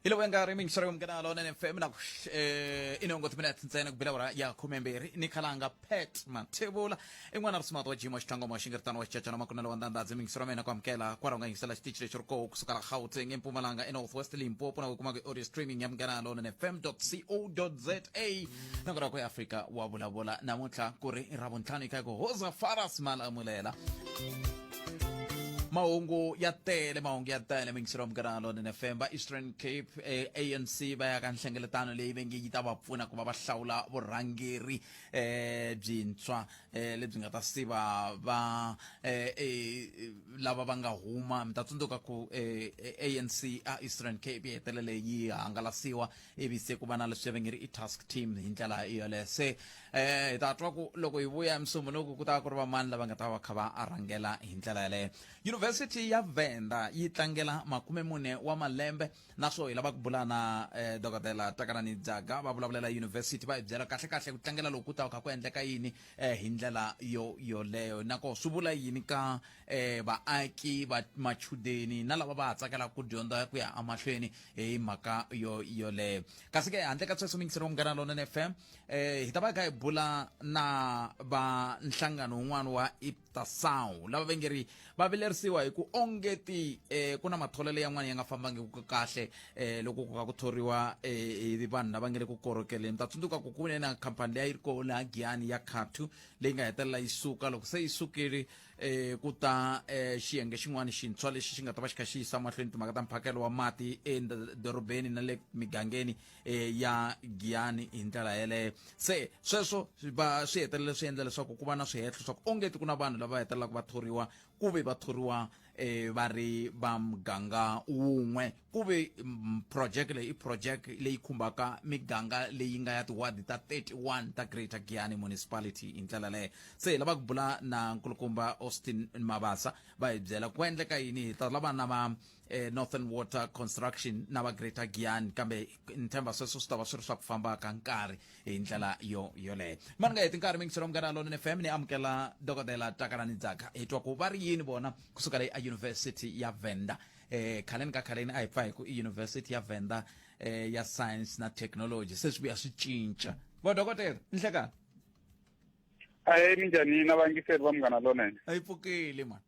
Hi loko nga ri mingisero munghana lonene FM na ku i nongo timinete ntsena ku bila awara ya 12. Ni khalanga Pat Mathebula i n'wana ri smart wa jimo xitlangoma xingeritano wa xicacana makunelo wa ndandadzi. Mingisero wa mina ku amukela kwalaho nga yingisela xitichi lexi ri koho kusuka la Gauteng, eMpumalanga, eNorth West, Limpopo na ku kumaka audio streaming ya Munghana Lonene FM co za na ku ra ku Afrika wa vulavula. Namuntlha ku ri Ravuntlhanu hi kha ku hoza Faras Malamulela. Mahungu ya tele, mahungu ya tele, mingisero wa Munghana Lonene FM. Va Eastern Cape ANC va ya ka nhlengeletano leyi va nge yi ta va pfuna ku va va hlawula vurhangeri byintshwa lebyi nga ta siva va lava va nga huma. Mi ta tsundzuka ku ANC a Eastern Cape yi hetelele yi hangalasiwa ivi se ku va na leswi va nge ri i task team hi ndlela yoleyo. Se hi ta twa ku loko hi vuya emusumbhunuku ku ta va ku ri vamani lava nga ta va kha va rhangela hi ndlela yaleyo. University ya Venda yi tlangela 40 wa malembe, naswo hi lava ku bula na Dokodela Takalani Dzaga, va vulavulela university, va hi byela kahle kahle ku tlangela loku ku ta kha ku endleka yini hi ndlela yo yoleyo, nako swi vula yini ka vaaki va machudeni na lava va ha tsakelaka ku dyondza ku ya emahlweni hi mhaka yo yoleyo. Kasi ke handle ka sweswo, mingiseri wa Munghana Lonene FM, hi ta va kha hi bula na va nhlangano wun'wana wa Iptasau lava va nge ri va vilerisiwa hi ku ongeti ku na matholelo yan'wana ya nga fambangiki kahle loko ku ka ku thoriwa hi vanhu lava nge le ku korhokeleni. Mi ta tsundzuka ku ku ve na khampani leyi a yi ri kona laha Giyani ya Khathu leyi nga hetelela yi suka. Loko se yi sukile, ku ta xiyenge xin'wana xintshwa lexi xi nga ta va xi kha xi yisa mahlweni timhaka ta mphakelo wa mati edorobeni na le migangeni ya Giyani hi ndlela yeleyo. Se sweswo va swi hetelele swi endla leswaku ku va na swihehlo swa ku ongeti ku na vanhu lava hetelelaka va thoriwa ku ve va thoriwa va ri va muganga wun'we, ku ve project leyi i project leyi khumbaka miganga leyi nga ya tiwadi ta 31 ta Greater Giyani Municipality hi ndlela leyo. Se hi lava ku bula na nkulukumba Austin Mabasa, va hi byela ku endleka yini. Hi ta lava na va Northern Water Construction na va Greater Giyani, kambe ni tshemba sweswo swi ta va swi ri swa ku famba ka nkarhi hi ndlela yo yoleyo. Mani nga heti nkarhi, mingiselo Munghana Lonene FM, ni amukela Dokodela Takalani Dzaka, hi twa ku va ri yini vona kusuka leyi a University ya Venda. Khaleni ka khaleni a hi pfa hi ku i University ya Venda ya Science na Technology, se swi vuya swi cinca. Vo dokodela, nhlekani. Ahe, minjhani na vayingiseri va Munghana Lonene? A yi pfukile mani.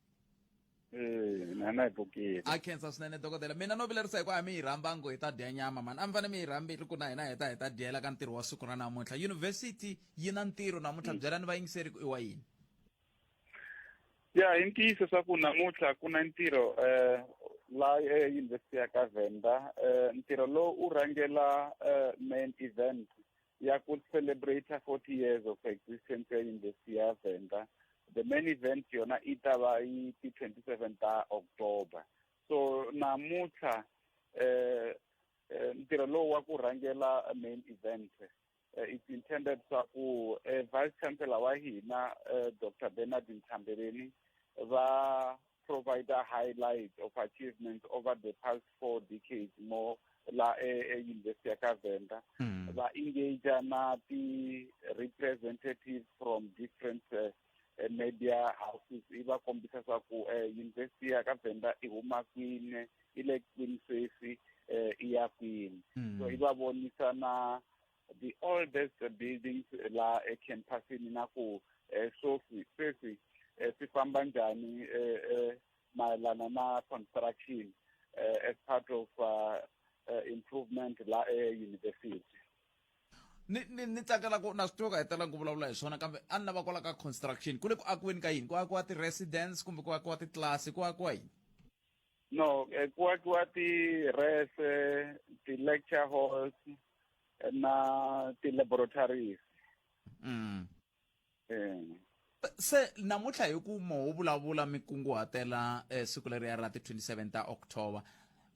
Na na hi pfukile. A khensa swinene dokodela. Mina no vilerisa hi ku a mi yi rhambangi hi ta dya nyama mani. A mi fanele mi yi rhambile ku na hina hi ta dyela ka ntirho wa siku ra namuntlha. University yi na ntirho namuntlha, byelani vayingiseri ku i wa yini. Ya, hi ntiyiso swa ku namuntlha ku na ntirho la eYunivhesiti ya ka Venda. Ntirho lowu u rhangela main event ya ku celebrate 40 years of existence ya University ya Venda. The main event yona i ta va yi ti 27 ta October. So namuntlha ntirho lowu wa ku rhangela main event, it's intended swa ku vice chancellor wa hina Dr Bernard Nthambeleni va provide a highlight of achievements over the past 4 decades mo la e-University ya ka Venda. Va engage na ti-representatives from different media houses, i va kombisa swa ku University ya ka Venda i huma kwini, i le kwini sweswi, i ya kwini. So i va vonisa na the oldest buildings la ecampusini na ku sweswi sweswi swi famba njhani mayelana na construction as part of improvement la e-university. Ni tsakela ku na swi tiva ku hetelela ku vulavula hi swona, kambe a ni lava kwala ka construction, ku le ku akiweni ka yini? Ku akiwa ti-residence kumbe ku akiwa titlilasi, ku akiwa yini? No, ku akiwa ti-res, ti-lecture halls na ti-laboratories. Se namuntlha hi ku mo ho vulavula mi kunguhatela siku leriya ra ti 27 ta October,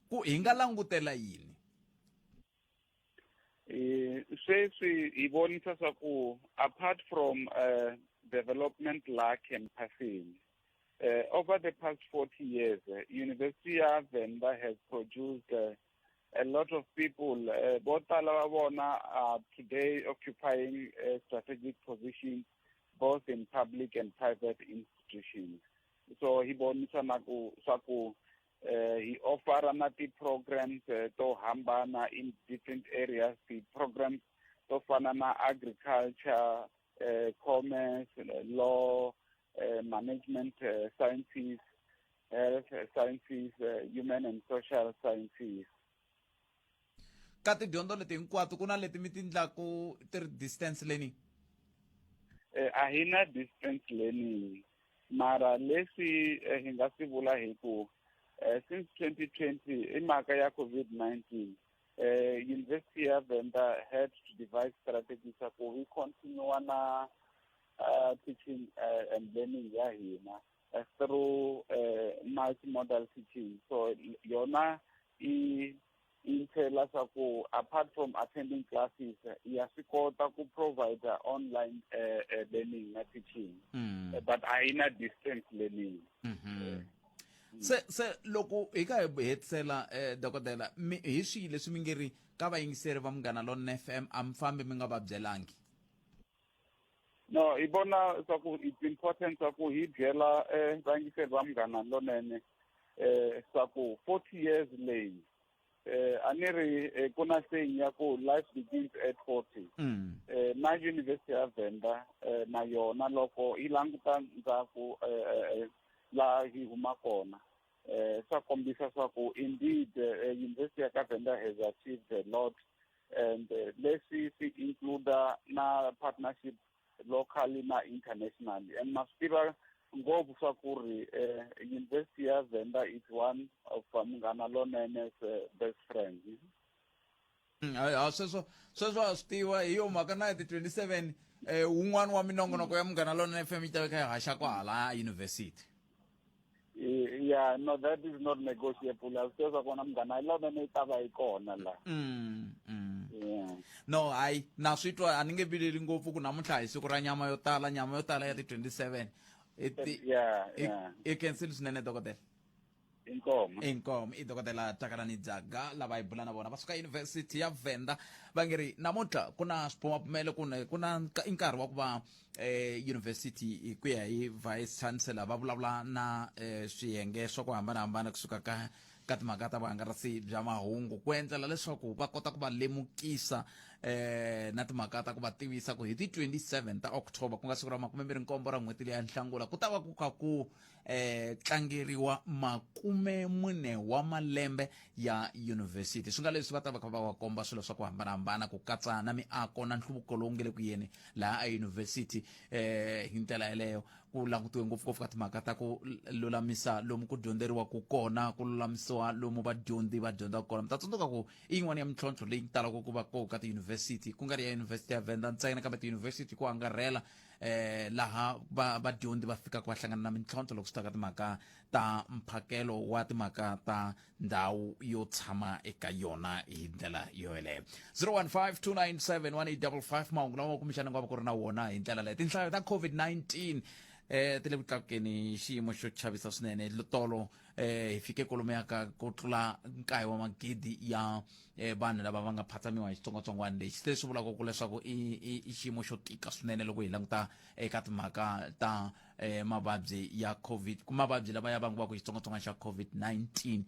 ku hi nga langutela yini? Sweswi hi vonisa swa ku apart from development la campusini, over the past 40 years, University ya Venda has produced a lot of people. Vo tala va vona are today occupying strategic positions both in public and private institutions. So hi vonisa na ku swa ku Hi offera na ti-programs to hambana in different areas, ti-programs to fana na agriculture, commerce, law, management sciences, health sciences, human and social sciences. Ka tidyondzo leti hinkwato ku na leti mi ti ndlaku ti ri distance learning? A hi na distance learning, mara leswi hi nga swi vula hi ku since 2020 i mhaka ya COVID-19, University ya Venda had to devise strategies ya ku hi continue na teaching and learning ya hina through multimodal teaching. So yona i entail swa ku apart from attending classes, ya swi kota ku provide online learning na teaching, but a yi na distance learning. Se loko hi ka hi hetisela, dokodela, mi hi swihi leswi mi nge ri ka vayingiseri va Munghana Lonene FM a mi fambi mi nga va byelangi? No, hi vona swa ku it's important swa ku hi byela vayingiseri va Munghana Lonene swa ku 40 years leyi, a ni ri ku na saying ya ku life begins at 40. Na University ya Venda na yona loko yi languta ndzhaku laha hi huma kona, swa kombisa swa ku indeed University ya ka Venda has achieved a lot, and leswi swi include na partnership locally na internationally. And ma swi tiva ngopfu swa ku ri University ya Venda is one of Munghana Lonene's best friends. Ha, sweswo a swi tiva. Hi yo mhaka na hi ti 27 wun'wana wa minongonoko ya Munghana Lonene FM yi ta va kha yi haxa kwahala university. Yeah, no, that is not negotiable. A swi tiva swa kona Munghana Lonene yi ta va yi kona la. Yeah. No, hayi, na swi twa, a ni nge vileli ngopfu ku namuntlha hi siku ra nyama yo tala, nyama yo tala ya ti 27. I khensile swinene, dokodela. Inkomo. Inkomo. I Dokodela Takalani Dzaga lava hi bula na vona va suka University ya Venda. Va nge ri namuntlha ku na swibumabumelo, ku na i nkarhi wa ku va university hi ku ya hi vice chancellor va vulavula na swiyenge swa ku hambanahambana kusuka ka timhaka ta vuhangalasi bya mahungu ku endlela leswaku va kota ku va lemukisa na timhaka ta ku va tivisa ku hi ti 27 ta October, ku nga siku ra 27 ra n'hweti leya Nhlangula, ku ta va ku kha ku tlangeriwa 40 wa malembe ya university. Swi nga leswi va ta va kha va va komba swilo swa ku hambanahambana, ku katsa na miako na nhluvuko lowu nge le ku yeni laha a university. Hi ndlela yeleyo ku langutiwe ngopfungopfu ka timhaka ta ku lulamisa lomu ku dyondzeriwaka kona, ku lulamisiwa lomu vadyondzi va dyondzaka kona. Mi ta tsundzuka ku i yin'wana ya mintlhontlho leyi talaka ku va kona ka tiyunivhesiti, ku nga ri ya University ya Venda ntsena kambe tiyunivhesiti ku angarhela, laha va vadyondzi va fikaka va hlangana na mintlhontlho loko swi ta ka timhaka ta mphakelo wa timhaka ta ndhawu yo tshama eka yona. Hi ndlela yoyeleyo, 015 297 1855, mahungu lawa kumbexana nga va ku ri na wona hi ndlela leyi. Tinhlayo ta COVID-19 ti le ku tlakukeni xiyimo xo chavisa swinene. Tolo hi fike kwalomuya ka ku tlula nkaye wa magidi ya vanhu lava va nga phatsamiwa hi xitsongwatsongwana lexi, leswi vulaka ku leswaku i xiyimo xo tika swinene loko hi languta eka timhaka ta mavabyi ya COVID, ku mavabyi lama ya vangiwaka hi xitsongwatsongwana xa COVID-19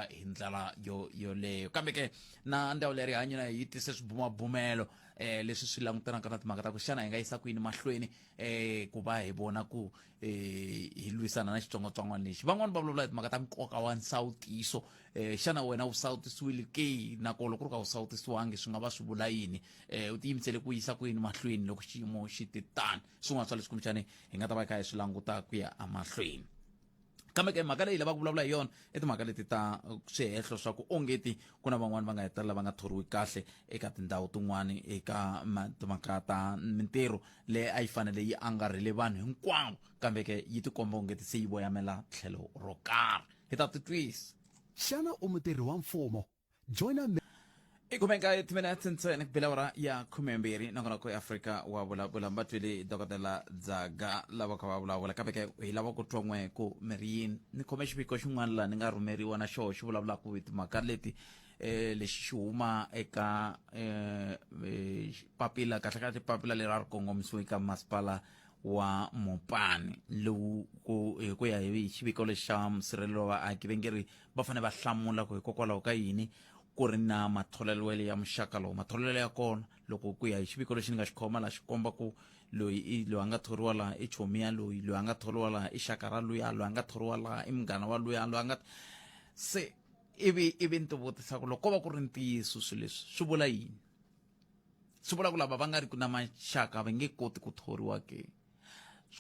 hi ndlela yo yoleyo. Kambe ke na ndzawulo ya rihanyo na yi tise swibumabumelo leswi swi langutanaka na timhaka ta ku xana hi nga yisa kwini mahlweni ku va hi vona ku hi lwisana na xitsongwatsongwana lexi. Van'wani va vulavula hi timhaka ta nkoka wa nsawutiso. Xana wena u sawutisiwile ke? Nakona loko ku ri ka u sawutisiwangi, swi nga va swi vula yini? U tiyimisele ku yisa kwini mahlweni loko xiyimo xi ti tani? Swin'wana swa leswi kumbexani hi nga ta va hi kha hi swi languta ku ya emahlweni. Kambe ke mhaka leyi lavaka ku vulavula hi yona i timhaka leti ta swihehlo swa ku ongeti ku na van'wani va nga hetelela va nga thoriwi kahle eka tindhawu tin'wani eka timhaka ta mintirho leyi a yi fanele yi angarhele vanhu hinkwavo, kambe ke yi tikomba ongeti se yi voyamela tlhelo ro karhi. Hi ta titwisa. Xana u mutirhi wa mfumo? Joina. I 19 timinetse ntsena ku bela awara ya 12. Nongonoko ya Afrika wa Vulavula. Va twile Dokodela Dzaga lava kha va vulavula, kambe ke hi lava ku twa n'we ku mi ri yini. Ni khome xiviko xin'wana laha ni nga rhumeriwa na xoho, xi vulavulaka hi timhaka leti. Lexi xi huma eka papila, kahle kahle papila leri a ri kongomisiwe ka masipala. wa Mopani lowu ku hi ku ya hi xiviko lexi xa musirhelelo wa vaaki va nge ri va fanele va hlamula ku hikokwalaho ka yini ku ri na matholelo ya muxaka lowu. Matholelo ya kona loko ku ya hi xiviko lexi ni nga xi khoma laha xi komba ku loyi i loyi a nga thoriwa laha i chomi ya loyi, loyi a nga thoriwa laha i xaka ra luya, loyi a nga thoriwa laha i munghana wa luya, loyi a nga se ivi ni tivutisa ku loko ko va ku ri ntiyiso swilo leswi swi vula yini. Swi vula ku lava va nga ri ku na maxaka va nge koti ku thoriwa ke?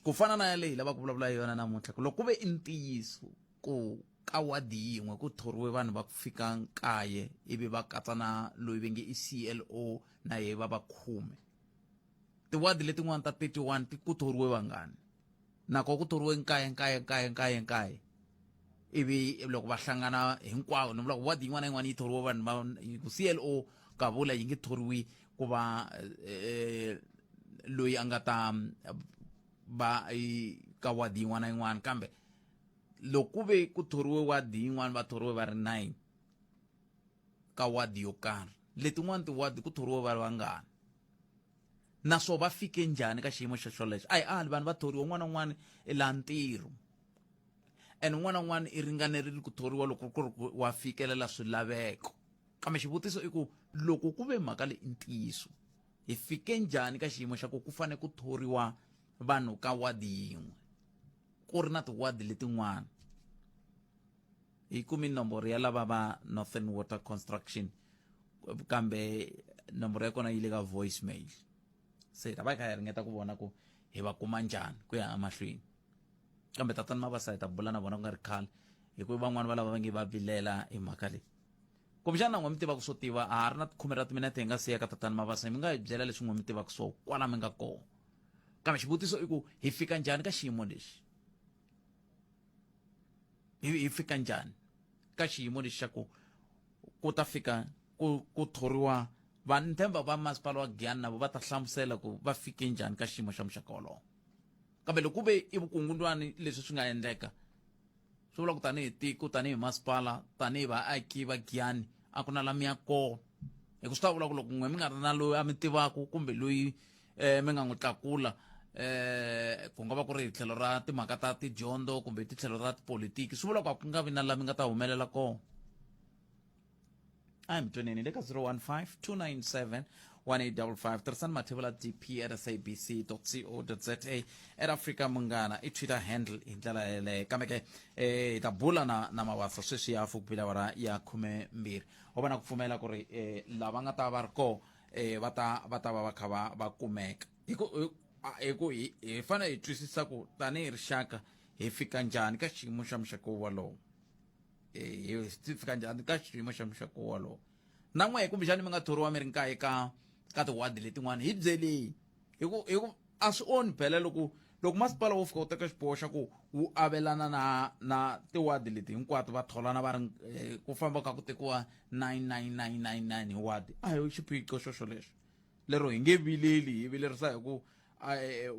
Ku fana na yaleyi lava ku vulavula yona namuntlha, ku loko ku ve i ntiyiso ku ka wadi yin'we ku thoriwe vanhu va ku fika nkaye, ivi va katsa na loyi va nge i CLO na yehe va va 10, tiwadi letin'wana ta 31 ti ku thoriwe vangani? Nako ku thoriwe nkaye, nkaye, nkaye, nkaye, nkaye, ivi loko va hlangana hinkwavo, ni vula ku wadi yin'wana na yin'wana yi thoriwe vanhu va ku CLO kavula yi nge thoriwi ku va loyi a nga ta va ka wadi yin'wana na yin'wana, kambe loko ku ve ku thoriwe wadi yin'wana va thoriwe va ri 9 ka wadi yo karhi, letin'wana tiwadi ku thoriwe va ri vangani? Naswona va fike njhani ka xiyimo xo xolexo? A hi ali vanhu va thoriwa, un'wana na un'wana i laha ntirho, and un'wana na un'wana i ringanerile ku thoriwa loko ku ri ku wa fikelela swilaveko. Kambe xivutiso i ku loko ku ve mhaka leyi i ntiyiso, hi fike njhani ka xiyimo xa ku ku fanele ku thoriwa vanhu ka wadi yin'we ku ri na tiwadi letin'wana? Hi kumi nomboro ya lava va Northern Water Construction, kambe nomboro ya kona yi le ka voicemail, se hi ta va hi kha hi ringeta ku vona ku hi va kuma njhani ku ya emahlweni. Kambe tatana Mabasa hi ta bula na vona ku nga ri khale, hikuva van'wani va lava va nge va vilela hi mhaka leyi. Kumbexana n'we mi tivaka swo tiva, a ha ri na khume ra timinete hi nga siya ka tatana Mabasa, mi nga hi byela leswi n'we mi tivaka swo kwala mi nga kona. Kambe xivutiso i ku hi fika njhani ka xiyimo lexi? Hi fika njhani ka xiyimo lexi xa ku ku ta fika ku thoriwa vanhu? Ni tshemba va masipala wa Giyani navo va ta hlamusela ku va fike njhani ka xiyimo xa muxaka wolowo. Kambe loko ku ve i vukungundwani leswi swi nga endleka, swi vula ku tanihi tiko, tanihi masipala, tanihi vaaki va Giyani, a ku na la mi ya kona, hi ku swi ta vula ku loko n'we mi nga ri na loyi a mi tivaku kumbe loyi mi nga n'wi tlakula, ku nga va ku ri hi tlhelo ra timhaka ta tidyondzo kumbe hi titlhelo ra tipolitiki, swi vula ku a ku nga vi na la mi nga ta humelela kona. A hi mi tweneni le ka 015 297 1855. Tirhisani mathevula dp at sabc co za, at Africa Munghana i Twitter handle hi ndlela yeleyo. Kambe ke hi ta bula na Mabasa sweswi ya hafu ku bile awara ya 12. Ho va na ku pfumela ku ri lava nga ta va ri kona va ta va va kha va kumeka, hi ku hi fanele hi twisisa ku tanihi rixaka hi fika njhani ka xiyimo xa muxaka wolowo. Hi fika njhani ka xiyimo xa muxaka wolowo? Na n'wehe kumbexani mi nga thoriwa mi ri nkaye ka tiwadi letin'wana, hi byeleni, hi ku a swi onhi phela loko masipala wo fika wu teka xiboho xa ku wu avelana na tiwadi leti hinkwato, va tholana va ri ku famba ka ku tekiwa 99999 hi wadi, a hi xiphiqo xo xolexo lero hi nge vileli hi vilerisa hi ku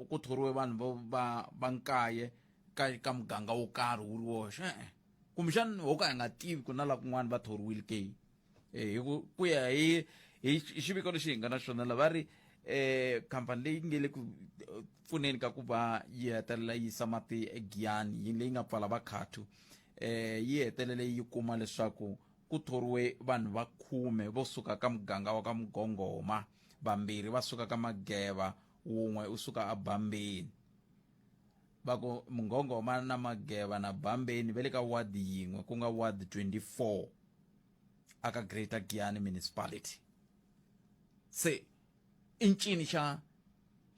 ku thoriwe vanhu vo va nkaye ka muganga wo karhi wu ri woxe. E-e, kumbexani ho ka hi nga tivi ku na la kun'wana va thoriwile ke. Hi ku ya hi xiviko lexi hi nga na xona la, va ri khampani leyi nge le ku pfuneni ka ku va yi hetelela yi yisa mati eGiyani, yi leyi nga pfala va khathu, yi hetelele yi kuma leswaku ku thoriwe vanhu va 10 vo suka ka muganga wa ka Mugongoma, vambirhi va suka ka Mageva, wun'we u suka a Bambeni. Va ku Mugongoma na Mageva na Bambeni va le ka wadi yin'we, ku nga ward 24 aka Greater Giyani Municipality. Se i ncini xa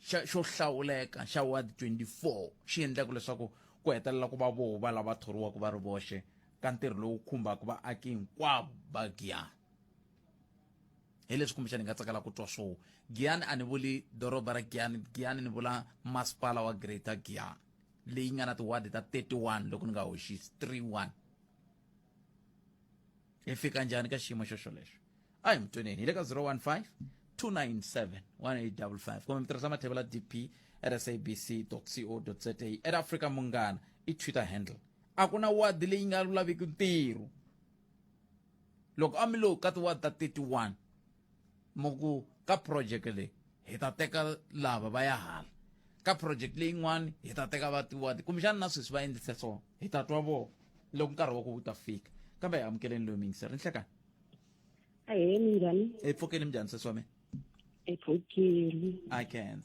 xo hlawuleka xa ward 24 xi endlaka leswaku ku hetelela ku va voho va lava thoriwaka va ri voxe ka ntirho lowu khumbaka vaaki hinkwavo va Giyani? Hi leswi kumbexani hi nga tsakela ku twa swo. Giyani a ni vuli doroba ra Giyani, Giyani ni vula masipala wa Greater Giyani leyi nga na tiwadi ta 31 loko ni nga hoxisi, 31. Hi fika njhani ka xiyimo xo xolexo? A hi mutweneni hi le ka 015 297 1855, kumbe mi tirhisa mathevela dp at sabc co za, at Africa Munghana i Twitter handle. A ku na wadi leyi nga laviki ntirho. Loko a mi lo ka tiwadi ta 31 mu ku ka project leyi hi ta teka lava va ya hala. Ka project leyin'wani hi ta teka va tiwadi kumbexana na sweswi va endlise swona hi ta twa vona loko nkarhi wa ku wu ta fika. Kambe hi amukeleni loyi muyingiseri. Nhlekani. Ahee, minjhani? Hi pfukeni minjhani sesi wa mina? Hi pfukile. I can't.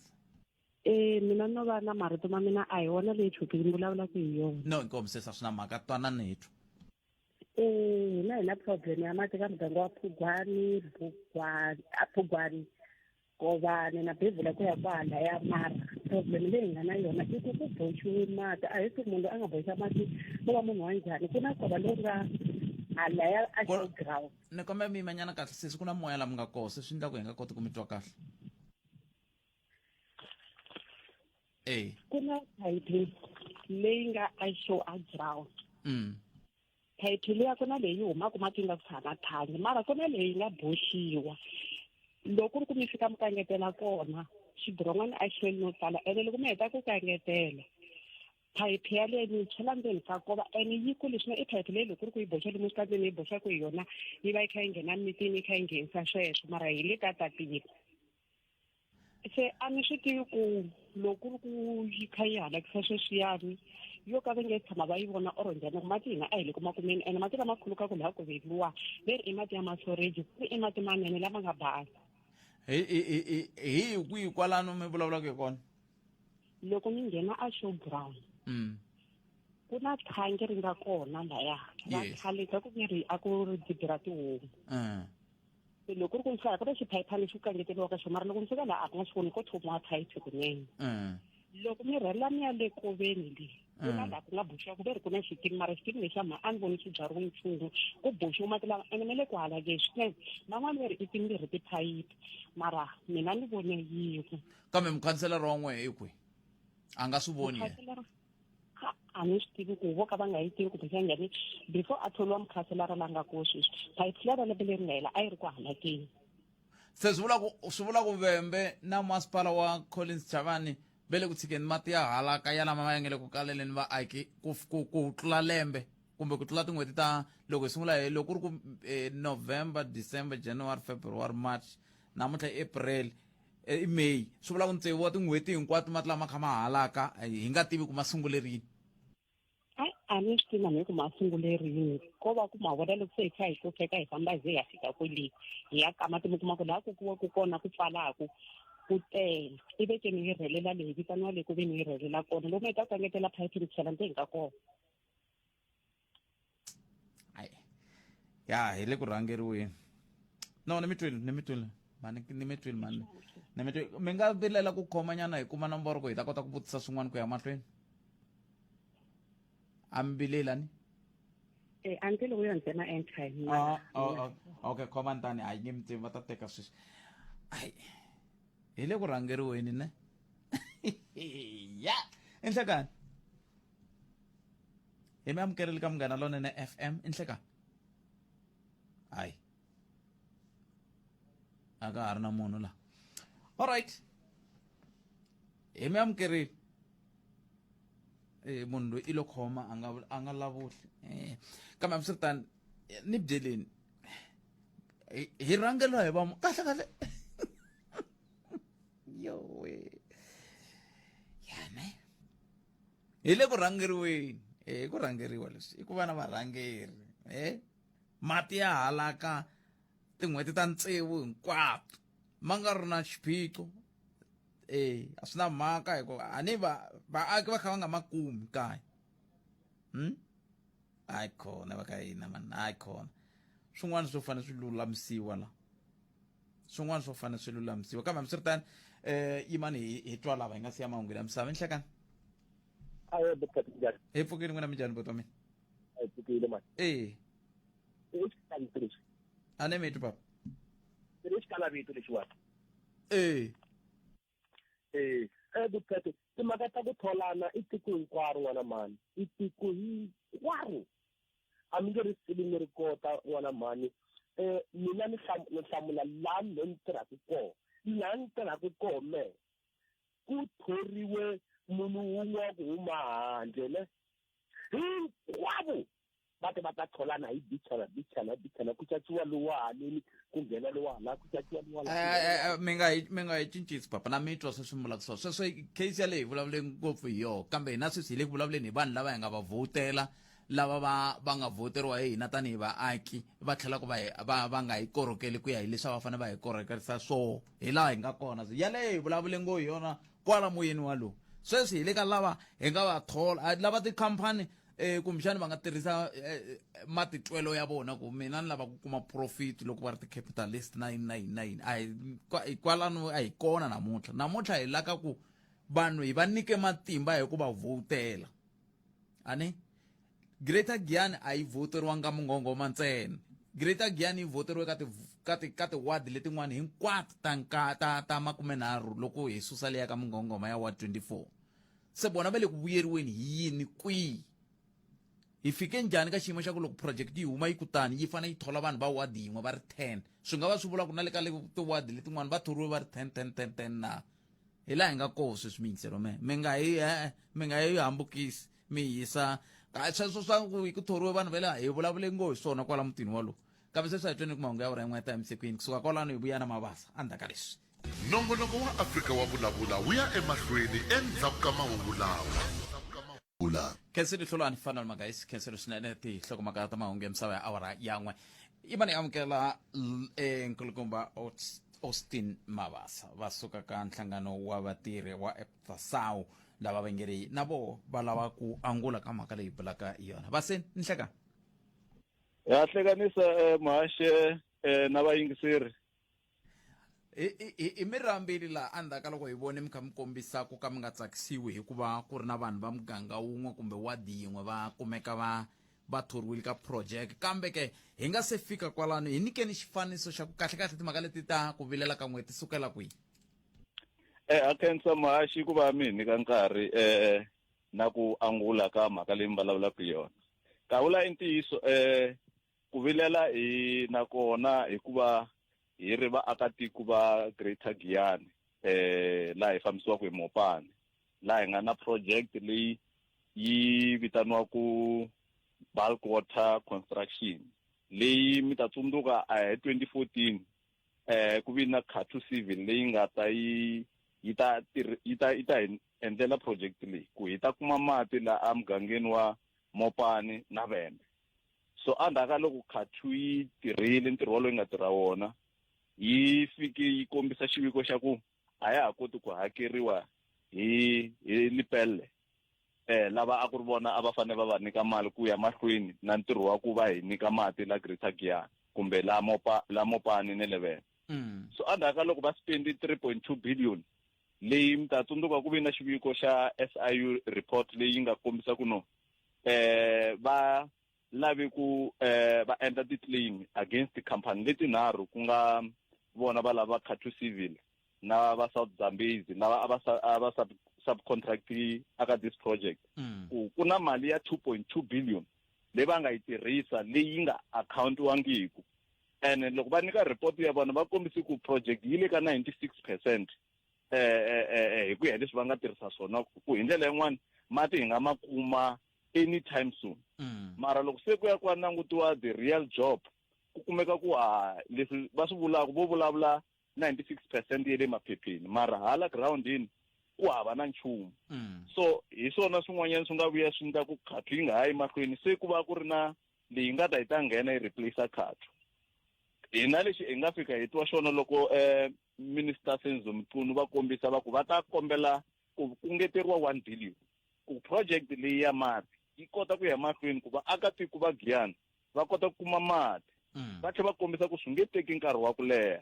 Mina no va na marito ma mina a hi wona leyi topic ni vulavulaka hi yona. No, inkomu sesi a swi na mhaka twanani hi twa. Hina hi na problem ya mati ka muganga wa Phugwani, Bugwani, a Phugwani, Govani na Bevula ku ya kwala ya mara problem leyi hi nga na yona i ku ku boxiwe mati a hi ku munhu loyi a nga boxa mati ko va munhu wa njhani ku na nkova lowu nga halaya a showground. Ni kombela mi yimanyana kahle sesi ku na moya la mi nga koho se swi endla ku hi nga koti ku mi twa kahle. Eh. Ku na phayiphi leyi nga a show a ground. Phayiphi liya ku na leyi humaka mati nga kusuhi na thangi mara ku na leyi nga boxiwa. Loko ku ri ku mi fika mi kangetela kona xidiron'wana a xi hlweli no tala ene loko mi heta ku kangetela phayiphi yaleyo mi yi chela ndzeni ka kova ene yi kule swinene i phayiphi leyi loko ku ri ku yi boxa lomu xikandzeni yi boxaka hi yona yi va yi kha yi nghena mitini yi kha yi nghenisa sweswo mara hi le ka tatile. Se a ni swi tivi ku loko ku ri ku yi kha yi halakisa sweswiyani yo ka va nge tshama va yi vona or njhani ku mati hina a hi le ku ma kumeni ene mati lama khulukaka laha ku vekiwa ve ri i mati ya masoreji ku ri i mati manene lama nga basa. Hi hi hi hi kwihi kwalano mi vulavulaka hi kona? Loko mi nghena a showground ku na thangi ri nga kona laya ra khale ka ku ri a ku ri dibi ra tihomu. Se loko ku ri ku ni fika ku na xiphayiphani lexi ku kangeteriwaka xona mara loko ni fika laha a ku nga xi voni ko thomiwa phayiphi kunene. Loko mi rhelela mi ya le koveni le ku na laha ku nga boxiwa ku ve ri ku na xikimi mara xikimi lexiya mha a ni voni xi byariwe nchumu ku boxiwe mati lama ene ma le ku halakeni swinene van'wani va ri i timbirhi tiphayiphi mara mina ni vone yin'we. Kambe mukhanselara wa n'wehe i kwihi? A nga swi voni yena? A ni swi tivi ku vo ka va nga yi tivi kumbe njhani before a tholiwa mukhanselara la nga ko sweswi phayiphi liya ra lembe leri nga hela a yi ri ku halakeni. Se swi vula ku swi vula ku Vhembe na masipala wa Collins Chavani ve le ku tshikeni mati ya halaka ya lama ya nga le ku kaleleni vaaki ku ku ku tlula lembe kumbe ku tlula tin'hweti ta loko hi sungula hi loko ku ri ku November, December, January, February, March namuntlha i April i May swi vula ku tsevu wa tin'hweti hinkwato mati lama kha ma halaka hi nga tivi ku ma sungule rini. Ai a ni swi tivi na ku ma sungule rini ko va ku ma vona loko se hi kha hi hlupheka hi famba hi ze hi ya fika kwele hi ya ka mati mi kuma ku laha ku ku kona ku pfalaku ku tele i ve ke ni yi rhelela leyi vitaniwa le ku ve ni yi rhelela kona loko mi heta ku kangetela phayiphi ni chela ndzeni ka kona. Ai ya hi le ku rhangeriweni no ni mi twile ni mi twile mani ni mi twile mani ni mi twile mi nga vilela ku khomanyana hi kuma nomboro ku hi ta kota ku vutisa swin'wana ku ya mahlweni a mi vileli ani A ni loko yo ntsena airtime oh, oh, oh. Okay khoma ntani a yi nge mi tivi va ta teka sweswi ai hi le ku rhangeriweni ne ya enhlekani hi mi amukerile ka Munghana Lonene FM i nhlekani hayi a ka ha ri na munhu la alright hi mi amukerile eh munhu loyi i lo khoma a nga a nga lavuli eh kambe hambiswiritano ni byeleni hi rhangeriwa hi va kahle kahle yowe ya ne hi le ku rhangeriweni hi ku rhangeriwa leswi i ku va na varhangeri eh mati ya halaka tin'hweti ta tsevu hinkwato ma nga ri na xiphiqo eh a swi na mhaka hikuva a ni va vaaki va kha va nga ma kumi kaya hayi khona va ka hina mani hayi khona swin'wana swo fanele swi lulamisiwa la swin'wana swo fanele swi lulamisiwa kambe hambiswiritano yimani hi twa lava hi nga siya mahungu ya misava inhlekani Aye bukati njhani? Hi pfukile n'wina minjhani buti wa mina? Hi pfukile mani. Eh. I xikala lexi. A ni mi twi papa. I xikala vito lexiwani. Eh. Eh, eh bukati timhaka ta ku tholana i tiko hinkwaro n'wana mhani. I tiko hinkwaro. A mi nge ri sili mi ri kota n'wana mhani. Eh mina ni hlamula laha ni tirhaka kona. Laha ni tirhaka kona mehe ku thoriwe munhu wun'we wa ku huma handle ne hinkwavo va te va ta tholana hi bichana bichana bichana ku caciwa lowa haleni Ku nghena lowa hala, ku caciwa lowa hala. Mi nga hi cincisi, papa, na mi twa sweswi mi vulaka swona sweswo. Case yaleyo hi vulavule ngopfu hi yoho, kambe hina sweswi hi le ku vulavuleni hi vanhu lava hi nga va vhotela, lava va nga voteriwa hi hina tanihi vaaki, va tlhela ku va nga hi korhokeli ku ya hi leswi a va fanele va hi korhokerisa swoho. Hi laha hi nga kona, yaleyo hi vulavule ngo hi yona kwala moyeni walowu. Sweswi hi le ka lava hi nga va thola, lava tikhampani kumbexani va nga tirhisa matitwelo ya vona ku mina ni lava ku kuma profit loko va ri ti-capitalist na yini na yini na yini. A hi kwalano, a hi kona namuntlha. Namuntlha hi laka ku vanhu hi va nyike matimba hi ku va vhotela. Ani Greater Giyani a yi voteriwanga Mungongoma ntsena. Greater Giyani yi voteriwe ka ti-ward letin'wana hinkwato ta nka ta 30, loko hi susa leya ka Mungongoma ya ward 24. Se vona va le ku vuyeriweni hi yini? Kwihi? Hi fike njhani ka xiyimo xa ku loko project yi huma yi kutani yi fanele yi thola vanhu va ward yin'we va ri 10? Swi nga va swi vula ku na le ka tiwadi letin'wana va thoriwe va ri 10 10 10 10 na? Hi laha hi nga koho sweswi, miyingiselo me mi nga hi hambukisi mi yisa sweswo swa ku ku thoriwe vanhu va le. Hi vulavule ngo hi swona kwala mutini walowu, kambe sweswi a hi tweni ku mahungu ya awara yin'we ya ta emisekweni. Kusuka kwalano hi vuya na Mavasa endzhaku ka leswi. Nongonoko wa Afrika wa Vulavula wu ya emahlweni endzhaku ka mahungu lawa. Khensile Hlolani Fanel Magayisi, khensile swinene. Tinhlokomhaka ta mahungu ya misava ya awara yan'we yi va ni amukela nkulukumba Austin Mavasa, va suka ka nhlangano wa vatirhi wa EPTASAU, lava va nge ri na voho va lava ku angula ka mhaka leyi bulaka hi yona. Vaseni ni hleka. Ya hlekanisa, muhaxe, na vayingiseri. Hi mi rhambile laha endzhaku ka loko hi vone mi kha mi kombisa ku ka mi nga tsakisiwi hikuva ku ri na vanhu va muganga wun'we kumbe wadi yin'we va kumeka va thoriwile ka project. Kambe ke hi nga se fika kwalano, hi nyikeni xifaniso xa ku kahle kahle timhaka leti ta ku vilela ka n'we ti sukela kwihi? A khensa, muhaxi, ku va mi hi nyika nkarhi na ku angula ka mhaka leyi mi vulavulaka hi yona. Kavula, i ntiyiso, ku vilela hi nakona hikuva hi ri vaakatiko va Greater Giyani, laha hi fambisiwaka hi Mopani, laha hi nga na project leyi yi vitaniwaku bulk water construction, leyi mi ta tsundzuka a hi 2014 ku vi na Khathu Civil leyi nga ta yi ta hi endlela project leyi ku hi ta kuma mati la emugangeni wa Mopani na Vhembe. So endzhaku ka loko Khathu yi tirhile ntirho wolowo yi nga tirha wona, yi fike yi kombisa xiviko xa ku a ya ha koti ku hakeriwa hi Lepelle, lava a ku ri vona a va fanele va va nyika mali ku ya mahlweni na ntirho wa ku va hi nyika mati la Greater Giyani kumbe la Mopani ne le Vhembe. So endzhaku ka loko va spend 3.2 billion, leyi mi ta tsundzuka ku ve na xiviko xa SIU report leyi nga kombisa ku no va lave ku va endla ti-claim against tikhampani letinharhu, ku nga vona va lava Khathu Civil na va South Zambezi, lava a va subcontract aka this project, ku na mali ya 2.2 billion leyi va nga yi tirhisa leyi nga akhawuntiwangiku. And loko va nyika report ya vona, va kombise ku project yi le ka 96% hi ku ya hi leswi va nga tirhisa swona, ku hi ndlela yin'wani mati hi nga ma kuma anytime soon. Mara loko se ku ya ku ya langutiwa the real job, ku kumeka ku ha leswi va swi vulaka, vo vulavula 96% ya le maphepheni, mara hala groundini ku hava na nchumu. So hi swona swin'wanyana swi nga vuya swi endla ku Khathu yi nga ha yi mahlweni, se ku va ku ri na leyi nga ta yi ta nghena yi replace Khathu. Hina lexi hi nga fika hi twa xona loko Minister Senzo Mchunu va kombisa va ku va ta kombela ku ngeteriwa 1 billion ku project leyi ya mati yi kota ku ya mahlweni, ku vaakatiko va Giyani va kota ku kuma mati. Va tlhela va kombisa ku swi nge teki nkarhi wa ku leha.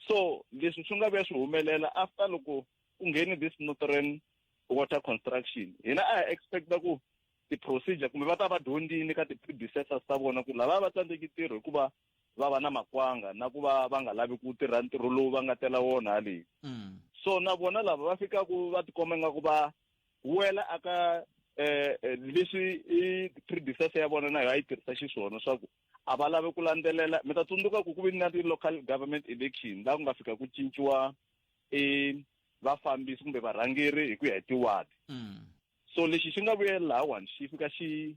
So leswi swi nga vuya swi humelela after loko ku ngheni this Northern Water Construction, hina a hi expecta ku ti-procedure kumbe va ta va dyondzini ka ti-predecessors ta vona, ku lava va tsandzeki ntirho hikuva va va na makwanga na ku va va nga lavi ku tirha ntirho lowu va nga tela wona haleni. So na vona lava va fikaku va tikomba ingaku va wela aka leswi i predecessor ya vona na yo a yi tirhisa xiswona, swa ku a va lavi ku landzelela. Mi ta tsundzuka ku vi na ti-local government election laha ku nga fika ku cinciwa i vafambisi kumbe varhangeri hi ku ya hi tiwadi. So lexi xi nga vuyela lahawani xi fika xi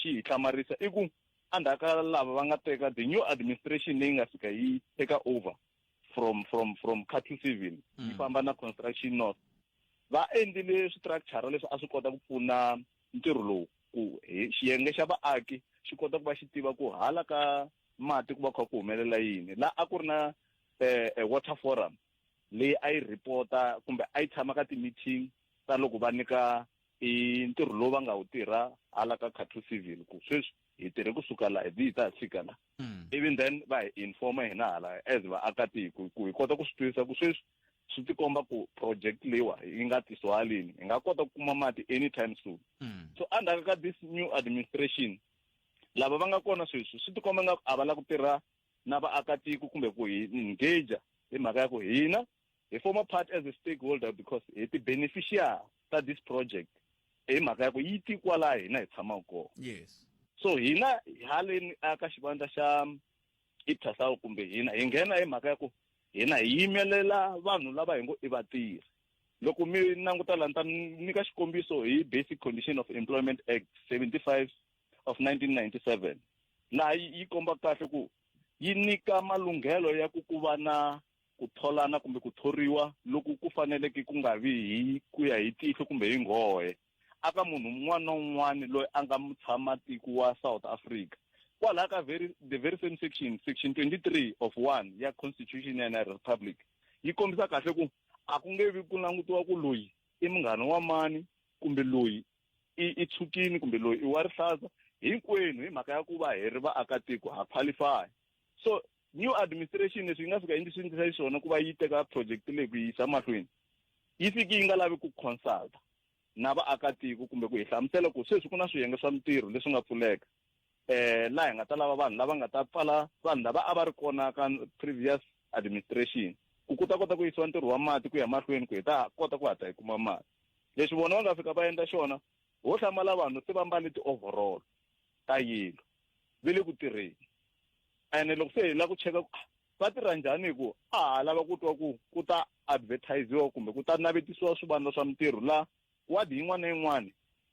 hi hlamarisa i ku Endzhaku ka lava va nga teka the new administration leyi nga fika yi take over from Kathu Civil yi famba na Construction North, va endlile swi-structure leswi a swi kota ku pfuna ntirho lowu ku hi xiyenge xa vaaki xi kota ku va xi tiva ku hala ka mati ku va kha ku humelela yini. La a ku ri na water forum leyi a yi reporta kumbe a yi tshama ka ti-meeting ta loko va nyika i ntirho lowu va nga wu tirha hala ka Kathu Civil, ku sweswi hi tirhe kusuka la hi ta fika la. Even then va hi informa hina hala as vaakatiko ku hi kota ku swi twisisa ku sweswi swi tikomba ku project leyiwa yi nga tisiwa haleni, hi nga kota ku kuma mati anytime soon. So endzhaku ka this new administration lava va nga kona sweswi, swi tikomba nga a va lava ku tirha na vaakatiko kumbe ku hi engage, hi mhaka ya ku hina hi form part as a stakeholder because hi ti-beneficiary ta this project, hi mhaka ya ku yi ti kwala hina hi tshamaka kona. So hina haleni aka xivandla xa IPTASAU kumbe hina hi nghena hi mhaka ya ku hina hi yimelela vanhu lava hi ngo i vatirhi. Loko mi languta la, ni ta nyika xikombiso hi Basic Condition of Employment Act 75 of 1997, laha yi komba kahle ku yi nyika malunghelo ya ku ku va na ku tholana kumbe ku thoriwa loku ku faneleke ku nga vi hi ku ya hi tihlo kumbe hi nghohe aka munhu un'wana na un'wana loyi a nga mutshamatiko wa South Africa. Kwalaha ka the very same section, section 23 of 1 ya Constitution ya Republic, yi kombisa kahle ku a ku nge vi ku langutiwa ku loyi i munghana wa mani kumbe loyi i tshukini kumbe loyi i wa rihlaza, hinkwenu hi mhaka ya ku va hi ri vaakatiko ha qualify. So new administration, leswi yi nga fika yi swi endlisa xiswona ku va yi teka project leyi ku yi yisa mahlweni, yi fiki yi nga lavi ku consulta na vaakatiko kumbe ku hi hlamusela ku sweswi ku na swiyenge swa mintirho leswi nga pfuleka laha hi nga ta lava vanhu lava nga ta pfala vanhu lava a va ri kona ka previous administration, ku ta kota ku yisiwa ntirho wa mati ku ya mahlweni, ku hi ta kota ku hatla hi kuma mati. Leswi vona va nga fika va endla xona, ho hlamala vanhu se va mbale ti-overall ta yellow, ve le ku tirheni. Ene loko se hi lava ku cheka ku va tirha njhani, hi ku a ha lava ku twa ku ku ta advertisiwa kumbe ku ta navetisiwa swivandla swa mintirho la wadi yin'wana na yin'wana,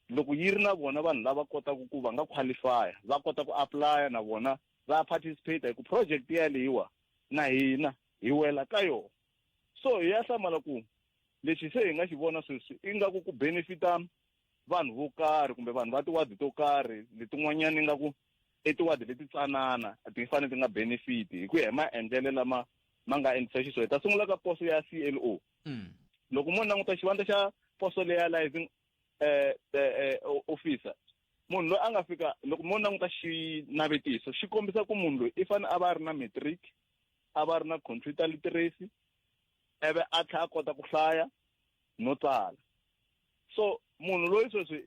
loko yi ri na vona vanhu lava kotaka ku va nga qualifya, va kota ku apply na vona va participate, hi ku project yaleyiwa na hina hi wela ka yona. So hi ya hlamala ku lexi se hi nga xi vona sweswi ingaku ku benefita vanhu vo karhi kumbe vanhu va tiwadi to karhi, letin'wanyana ingaku i tiwadi leti tsanana a ti fanele ti nga benefit hi ku ya hi maendlelo lama ma nga endlisa xiswona. Hi ta sungula ka poso ya CLO. Loko mo languta xivandla xa poso leya liaison officer, munhu loyi a nga fika, loko mo languta xinavetiso, xi kombisa ku munhu loyi i fanele a va a ri na matric, a va a ri na computer literacy, ivi a tlhela a kota ku hlaya no tsala. So munhu loyi sweswi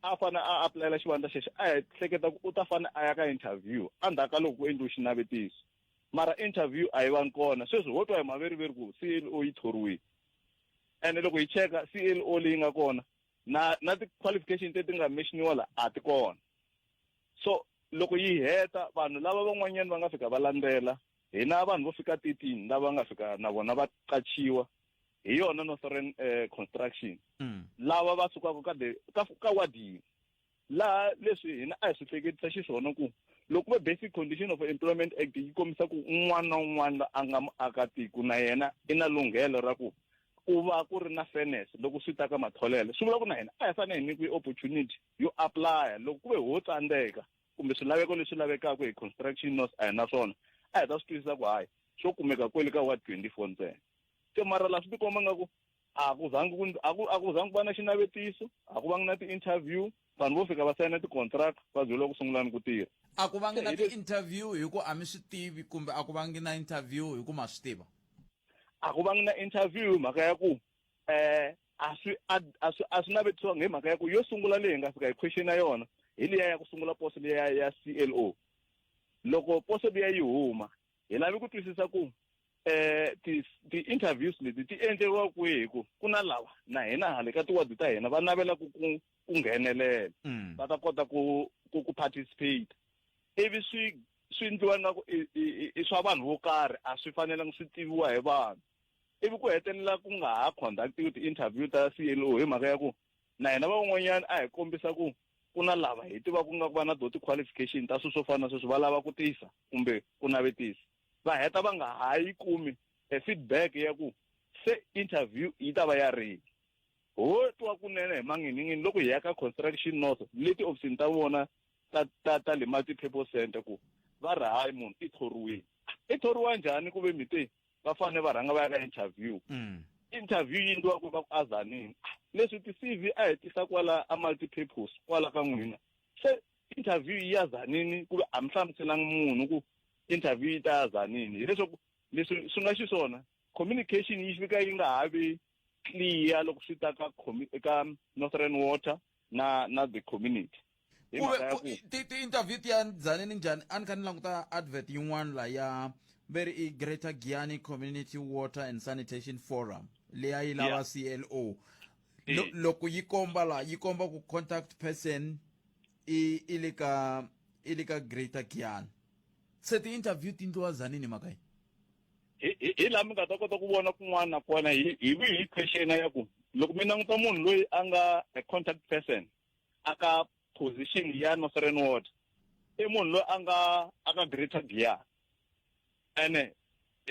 a fane a apulayela xivandla xexo, a hi hleketa ku u ta fane a ya ka interview endzhaku ka loko ku endliwe xinavetiso, mara interview a yi vangi kona. Sweswi ho twa hi maveriveri ku CLO yi thoriwile, ene loko hi cheka CLO leyi nga kona na ti-qualification leti nga mention-iwa la a ti kona. So loko yi heta, vanhu lava van'wanyana va nga fika va landzela hina, vanhu vo fika 13 lava nga fika na vona va qachiwa hi yona Northern Construction, lava va sukaka ka wadi yin'we, laha leswi hina a hi swi hleketisa xiswona ku loko ve Basic Condition of Employment Act yi kombisa ku un'wana na un'wana la a nga muakatiko na yena i na lunghelo ra ku ku va ku ri na fairness loko swi ta ka matholelo, swi vula ku na hina a hi fanele hi nyikiwe opportunity yo apply. Loko ku ve ho tsandzeka kumbe swilaveko leswi lavekaka hi Construction North a hi na swona, a hi ta swi twisisa ku hayi, swo kumeka kwele ka ward 24 ntsena. Se mara laha swi tikomba nga ku a ku zangi ku va na xinavetiso, a ku vangi na ti-interview, vanhu vo fika va sayina ti-contract, va byeriwa ku sungulani ku tirha. A ku vangi na ti-interview hi ku a mi swi tivi, kumbe a ku vangi na interview hi ku ma swi tiva? A ku vangi na interview hi mhaka ya ku a swi navetisiwanga, hi mhaka ya ku yo sungula leyi hi nga fika hi question ya yona hi liya ya ku sungula poso liya ya CLO. Loko poso liya yi huma, hi lavi ku twisisa ku ti-interviews leti ti endleriwa kwihi, ku ku na lava na hina hale ka tiwadi ta hina va navela ku nghenelela, va ta kota ku participate, ivi swi endliwa nga ku i swa vanhu vo karhi, a swi fanelanga swi tiviwa hi vanhu, ivi ku hetelela ku nga ha conductiwi ti-interview ta CLO, hi mhaka ya ku na hina van'wanyana a hi kombisa ku Ku na lava hi tivaka nga ku va na to ti-qualification ta swilo swo fana na sweswo, va lava ku tisa kumbe ku navetisa, va heta va nga ha yi kumi e feedback ya ku se interview yi ta va ya rini. Ho twa kunene hi manginingini loko hi ya ka Construction North, le tiofisini ta vona ta le multi-purpose center, ku va ri hayi, munhu i thoriwile. I thoriwa njhani ku ve mi te va fanele va rhanga va ya ka interview? Interview yi endliwa ku va ku azanini leswi ti-CV a hi tisa kwala a multi-purpose kwala ka n'wina, se interview yi ya zanini ku ve a mi hlamuselanga munhu ku interview yi ta ya zanini? Hileswaku leswi swi nga xiswona, communication yi fika yi nga ha vi clear loko swi ta ka Northern Water na the community, hi Ku ve mhaka ya ku ti-interview ti ya njhani ni njhani? A ni kha ni languta advert yin'wana la ya ve ri i Greater Giyani Community Water and Sanitation Forum leyi a yi lava CLO. Loko yi komba la, yi komba ku contact person i le ka Greater Giyani. Se ti-interview ti ndliwa zanini mhaka yi? Hi laha mi nga ta kota ku vona kun'wana na kona hi vi hi question ya ku loko mi languta munhu loyi a nga a contact person aka position ya Northern Water i munhu loyi a nga aka Greater Giyani, ene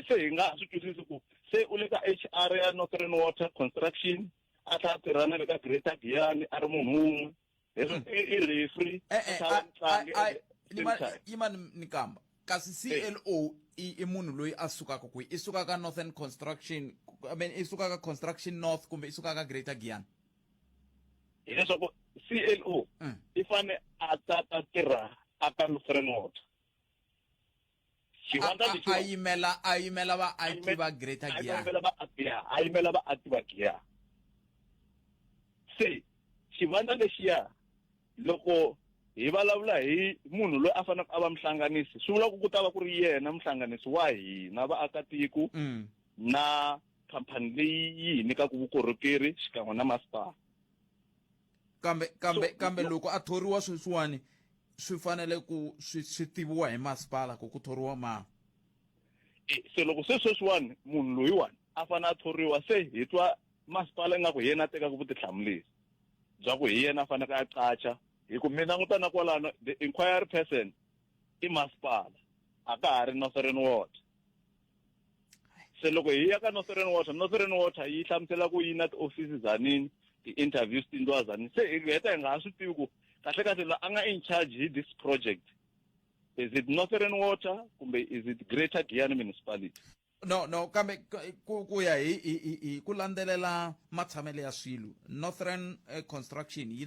se hi nga swi twisisi ku se u le ka HR ya Northern Water Construction, a tlhela a tirha na le ka Greater Giyani, a ri munhu wun'we. I referee, Eh, a tlhela mutlangi at the same time. Yima ni kamba kasi CLO i munhu loyi a sukaka kwihi? I suka ka Northern Construction, I mean, i suka ka Construction North kumbe i suka ka Greater Giyani? Hileswaku CLO i fane a ta ta tirha aka Northern Water xivandla lexi. A yimela vaaki va Greater A Giyani. Yimela vaaki, ya, a yimela vaaki va Giyani. Se xivandla lexiya, loko hi vulavula hi munhu loyi a faneleke a va muhlanganisi, swi vula ku ku ta va ku ri yena muhlanganisi wa hina vaakatiko na khampani leyi yi hi nyikaka vukorhokeri xikan'we na masipala. Kambe So, kambe loko a thoriwa sweswiwani, swi fanele ku swi tiviwa hi masipala ku thoriwa mani? Se loko se sweswiwani munhu loyiwani a fanele a thoriwa, se hi twa masipala ingaku hi yena a tekaka vutihlamuleri bya ku hi yena a faneleke a qacha, hi ku mi languta na kwalano the inquiry person i masipala, a ka ha ri Northern Water. Se loko hi ya ka Northern Water, Northern Water yi hlamusela ku yi na tiofisi zanini, ti-interviews ti ndliwa zanini. Se hi heta hi nga ha swi tivi ku kahle kahle la a nga in charge hi this project, is it Northern Water kumbe is it Greater Giyani Municipality? No, kambe ku ya hi ku landzelela matshamelo ya swilo, Northern Construction yi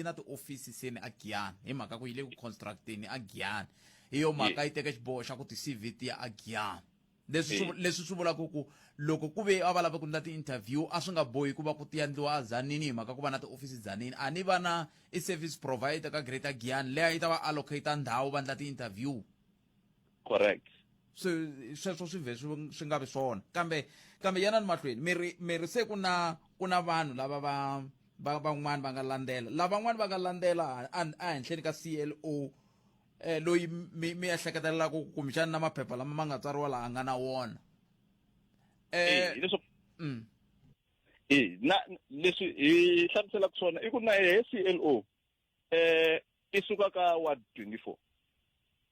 na tiofisi seni a Giyani, hi mhaka ku yi le ku constructeni a Giyani. Hi yo mhaka yi teka xiboho xa ku ti-CV ti ya a Giyani. Leswi swi vulaka ku loko ku ve a va lava ku endla ti-interview, a swi nga bohi ku va ku ti endliwa a Zanini, hi mhaka ku va na tiofisi Zanini. A ni va na i service provider ka Greater Giyani leyi a yi ta va allocate ndhawu va endla ti-interview. Correct. Sweswo swi vhe swi nga vi swona, kambe yanani mahlweni. Mi ri se ku na vanhu lava va van'wani va nga landzela, lavan'wani va nga landzela a henhleni ka CLO, loyi mi ehleketelelaka ku kumbexana na maphepha lama ma nga tsariwa laha nga na wona. Hileswaku na leswi hi hlamuselaka swona i ku na yehe CLO i suka ka ward 24,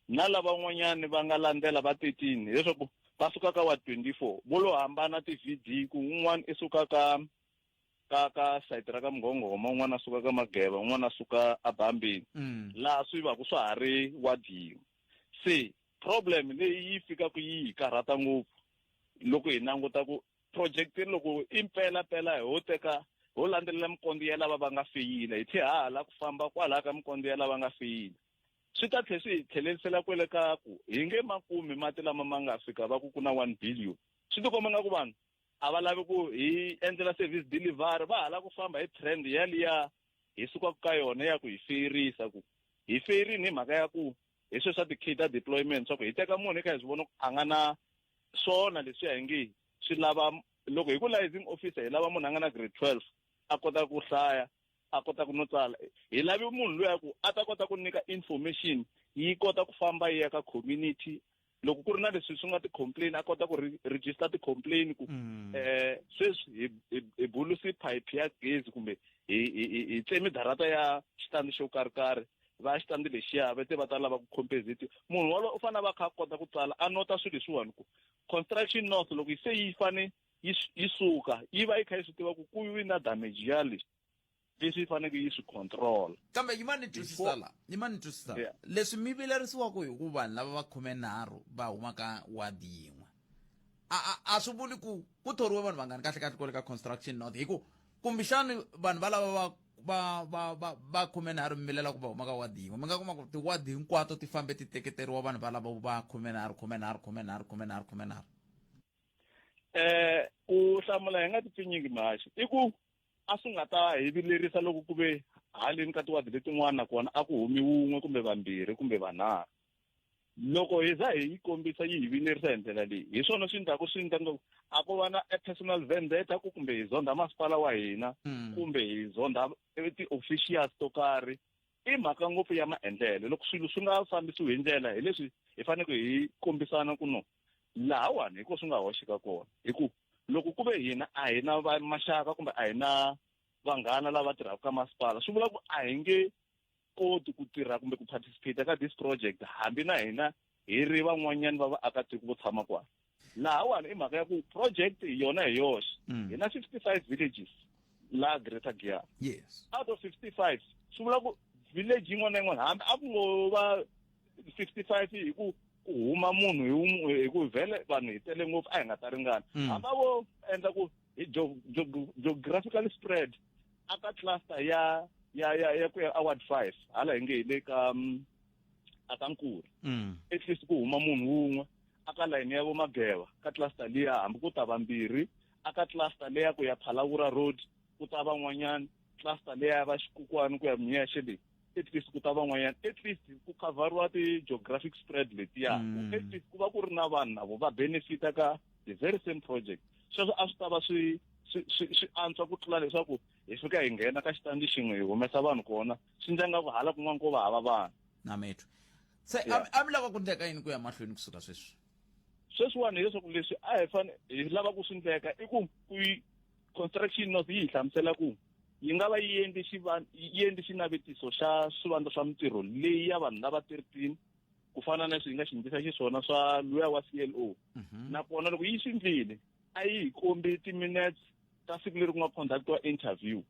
na lavan'wanyani va nga landzela va 13, hileswaku va suka ka ward 24, vo lo hambana ti-VD, ku un'wana i suka ka site ra ka Mugongoma, un'wana a suka ka Mageva, un'wana a suka abambeni, laha swi va ku swa ha ri ward yin'we. Se problem leyi yi fikaka yi hi karhata ngopfu loko hi languta ku project loko i mpela pela ho teka ho landzelela minkondzo ya lava va nga feyila, hi tlhe ha hala ku famba kwalaya ka minkondzo ya lava nga feyila, swi ta tlhe swi hi tlhelerisela kwele ka ku hi nge ma kumi mati lama ma nga fika va ku ku na 1 billion. Swi tikomba nga ku vanhu a va lavi ku hi endlela service delivery, va hala ku famba hi trend yaliya hi sukaka ka yona ya ku hi feyirisa, ku hi feyirini hi mhaka ya ku hi sweswi swa ti-cadre deployment, swa ku hi teka munhu hi kha hi swi vona ku a nga na swona leswiya hi nge swi lava. Loko hi ku liaising officer, hi lava munhu a nga na grade 12, a kota ku hlaya, a kota ku no tsala. Hi lavi munhu loyi a ku a ta kota ku nyika information yi kota ku famba yi ya ka community loko ku ri na leswi swi nga ti-complain, a kota ku register ti-complain ku sweswi hi bulusi pipe ya gezi kumbe hi hi hi tsemi darata ya xitandi xo karhi karhi va xitandi lexiya va te va ta lava ku compensate munhu walowo u fanele a va kha a kota ku tsala a nota swilo leswiwani ku construction north loko se yi fane yi yi suka yi va yi kha yi swi tiva ku ku vi na damage ya leswi leswi yi faneleke yi swi control kambe yi va ni twisisa la yi va ni twisisa Yeah. leswi mi vilerisiwaka hi ku vanhu lava va khumenharhu va humaka wadi yin'we a a a swi vuli ku ku thoriwe vanhu vangani kahle kahle kwale ka construction north hi ku kumbexani vanhu valava va va va va va khumenharhu mi vilela ku va huma ka wadi yin'we mi nga kuma ku tiwadi hinkwato ti fambe ti teketeriwa vanhu valava va khumenharhu khumenharhu khumenharhu khumenharhu khumenharhu eh ku hlamula hi nga ti pfinyingi mhaxi i ku a swi nga ta hi vilerisa loko ku ve haleni ka tiwadi letin'wana nakona a ku humi wun'we kumbe vambirhi kumbe vanharhu loko hi za hi yi kombisa yi hi vilerisa hi ndlela leyi hi swona swi endlaku swi endla ngopfu a ko va na a personal vendetta ku kumbe hi zondha masipala wa hina kumbe hi zondha ti-officials to karhi i mhaka ngopfu ya maendlelo loko swilo swi nga fambisiwi hi ndlela hi leswi hi faneleke hi kombisana ku no lahawani hi ko swi nga hoxeka kona hi ku loko ku ve hina a hi na va maxaka kumbe a hi na vanghana lava tirhaka ka masipala swi vula ku a hi nge koti ku tirha kumbe ku participate ka this project hambi na hina hi ri van'wanyani va vaakatiko vo tshama kwala lahawani i mhaka ya ku project yona hi yoxe hi na 55 villages laha Greater Giyani yes out of 55 swi vula ku village yin'wana na yin'wana hambi a ku ngo va 65 hi ku ku huma munhu hi wun'we hi ku vhele vanhu hi tele ngopfu a hi nga ta ringana hambi a vo endla ku hi geographically spread aka cluster ya ya ya ya ku ya award 5 hala hi nge hi le ka aka Nkuri at least ku huma munhu wun'we aka line ya vo Mageva ka cluster liya hambi ku ta vambirhi aka cluster leya ku ya Phalawura road ku ta van'wanyana cluster leya ya va Xikukwani ku ya Mnyexe leyi at least ku ta van'wanyana at least ku khavhariwa ti-geographic spread letiya at least ku va ku ri na vanhu na vo va benefita ka the very same project sweswo a swi ta va swi swi swi swi antswa ku tlula leswaku hi fika hi nghena ka xitandi xin'we hi humesa vanhu kona swi ndla nga ku hala kun'wana ko va hava vanhu na metro se a mi lava ku ndleka yini ku ya mahlweni kusuka sweswi sweswiwani hileswaku leswi a hi fane hi lava ku swi ndleka i ku ku construction north yi hi hlamusela ku yi nga va yi endle yi endle xinavetiso xa swivandla swa mintirho leyi ya vanhu lava 13 ku fana na leswi yi nga xi endlisa xiswona swa luya wa CLO nakona loko yi swi ndlile a yi hi kombi ti-minutes ta siku leri ku nga conductiwa interview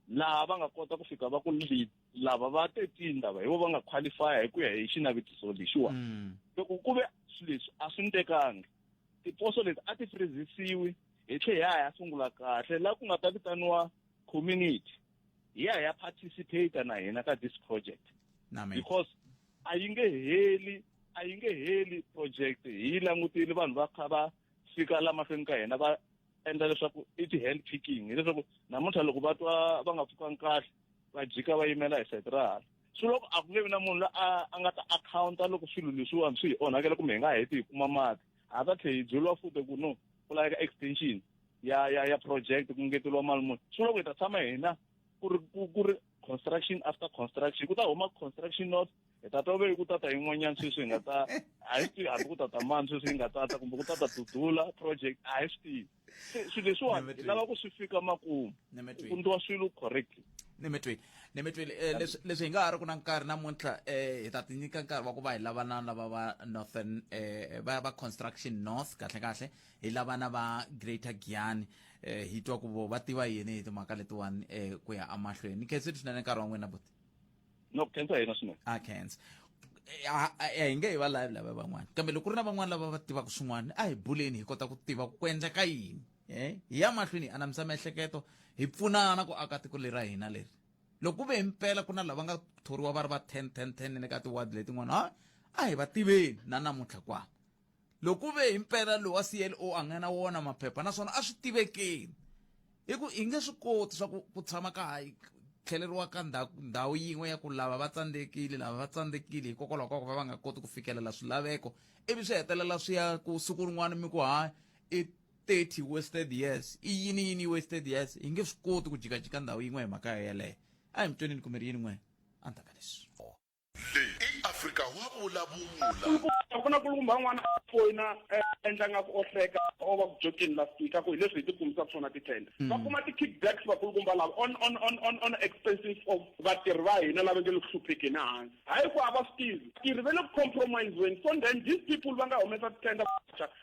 laha va nga kota ku fika va ku lava va 13 lava hi vo va nga qualify hi ku ya hi xinavetiso lexiwa loko ku ve swilo leswi a swi ntekangi tiposo leti a ti freezisiwi hi tlhe hi ya ya sungula kahle laha ku nga ta vitaniwa community hi ya hi ya participate na hina ka this project because a yi nge heli a yi nge heli project hi yi langutile vanhu va kha va fika la mahlweni ka hina va endla leswaku i ti-hand picking hileswaku namuntlha loko va twa va nga pfukangi kahle va jika va yimela hi sayiti ra hala swi loko a ku nge vi na munhu la a nga ta akhawunta loko swilo leswiwani swi hi onhakela kumbe hi nga heti hi kuma mati ha ta tlhe hi byeriwa futhi ku no ku laveka extension ya ya ya project ku ngeteriwa mali muni swi loko hi ta tshama hina ku ri ku ri construction after construction ku ta huma construction north hi ta twa ve ku tata yin'wanyana sweswi hi nga ta a hi swi tivi hambi ku tata mani sweswi yi nga tata kumbe ku tata dudula project a hi swi tivi se swilo leswiwani hi lava ku swi fika makumu ku endliwa swilo correctly ni mi twile ni mi twile eh, leswi leswi hi nga ha ri ku na nkarhi namuntlha eh hi ta ti nyika nkarhi wa ku va hi lavana lava va northern eh va va construction north kahle kahle hi lavana va greater Giyani eh hi twa ku vo va tiva yini hi timhaka letiwani eh ku ya emahlweni ni khensile swinene nkarhi wa n'wina buti no khensa hina swinene a khensa a hi nge hi va live lava van'wana kambe loko ku ri na van'wana lava va tivaka swin'wana a hi buleni hi kota ku tiva ku endleka yini eh hi ya mahlweni hi anamisa miehleketo hi pfunana ku aka tiko leri ra hina leri loko ku ve himpela ku na lava nga thoriwa va ri va 10 10 10 le ka tiwadi letin'wana ha a hi va tiveni na namuntlha kwala loko ku ve himpela lowa CLO a nga na wona maphepha naswona a swi tivekeni hi ku hi nge swi koti swa ku ku tshama ka ha tlheleriwa ka ndhawu yin'we ya ku lava va tsandzekile lava va tsandzekile hikokwalaho ka ku va va nga koti ku fikelela swilaveko ivi swi hetelela swi ya ku siku rin'wana mi ku ha i 30 wasted years i yini yini wasted years hi nge swi koti ku jikajika ndhawu yin'we hi mhaka yeleyo a hi mi twenini kumbe ri yini n'we endzhaku ka leswi leyi i afrika. Afrika wa vulavula. A ku na kulukumba n'wana a foyina eh, endla nga ku o hleka o va ku jokeni last week a ku hi leswi hi ti kumisaka swona ti-tender mm. va kuma ti-kickbacks vakulukumba lava on on on on on expenses of vatirhi va hina lava nge le ku hluphekeni hansi hayi ku a va swi tivi vatirhi va le ku compromiseni so then these people va nga humesa ti-tender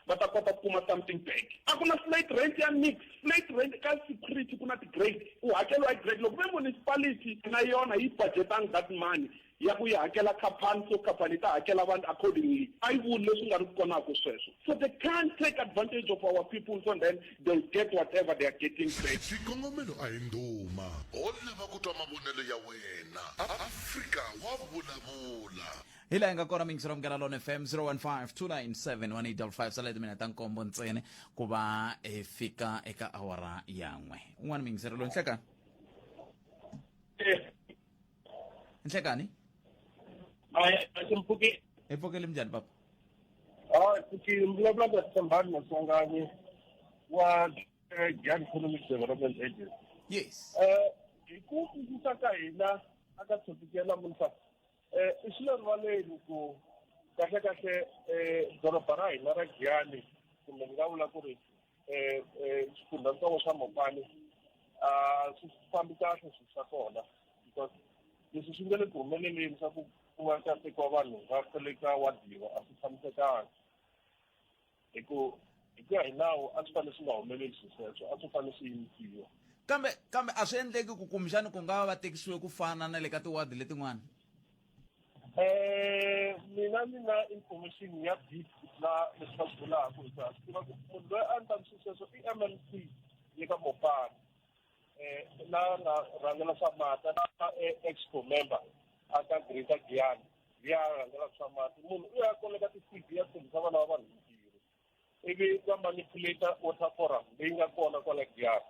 va ta kota ku kuma something back a ku na slate rent ya mix slate rent ka security ku na ti-grade u hakeliwa hi grade loko ve municipality na yona yi budgetang that money ya ku yi hakela khampani so khampani yi ta hakela vanhu accordingly a yi vuli leswi nga ri konaka sweswo so they can't take advantage of our people so then they'll get whatever they are getting back Xikongomelo a hi ndhuma. Ho lava ku twa mavonelo ya wena. Afrika wa vulavula. Hi laha hi nga kona mingisi ra Munghana Lone FM 015 297 1855 sala timina ta nkombo ntsena ku va hi fika eka awara ya n'we un'wana mingisero loyi nhlekani nhlekani hi pfukeli minjhani papa hayi pfukile mi vulavula na Thembani Maswanganyi wa eh, Giyani Economic Development Agency yes eh hi ku twisisa ka hina aka topic ya namuntlha eh i swi le rivaleni ku kahle kahle eh doroba ra hina ra Giyani kumbe ni nga vula ku ri eh eh xifundzhantsongo xa Mopani a swi fambi kahle swilo swa kona because leswi swi nga le ku humeleleni swa ku ku va ka tekiwa vanhu va feleka wadiwa a swi tshamisekanga hi ku hi ku ya hi nawu a swi fanele swi nga humeleli swilo sweswo a swi fanele swi yimisiwa kambe kambe a swi endleki ku kumbexani ku nga va va tekisiwe ku fana na le ka tiwadi letin'wana Eh, mina ni na information ya deep na leswi va swi vulaka hi swi tiva ku munhu loyi a endlaka swilo sweswo i MLC ye ka Mopani eh la nga rhangela swa mati na exco member a ka Greater Giyani ya rhangela swa mati munhu u ya koleka ti-CV ya tshembisa vana va vanhu mintirho ivi va manipulate water forum leyi nga kona kwala Giyani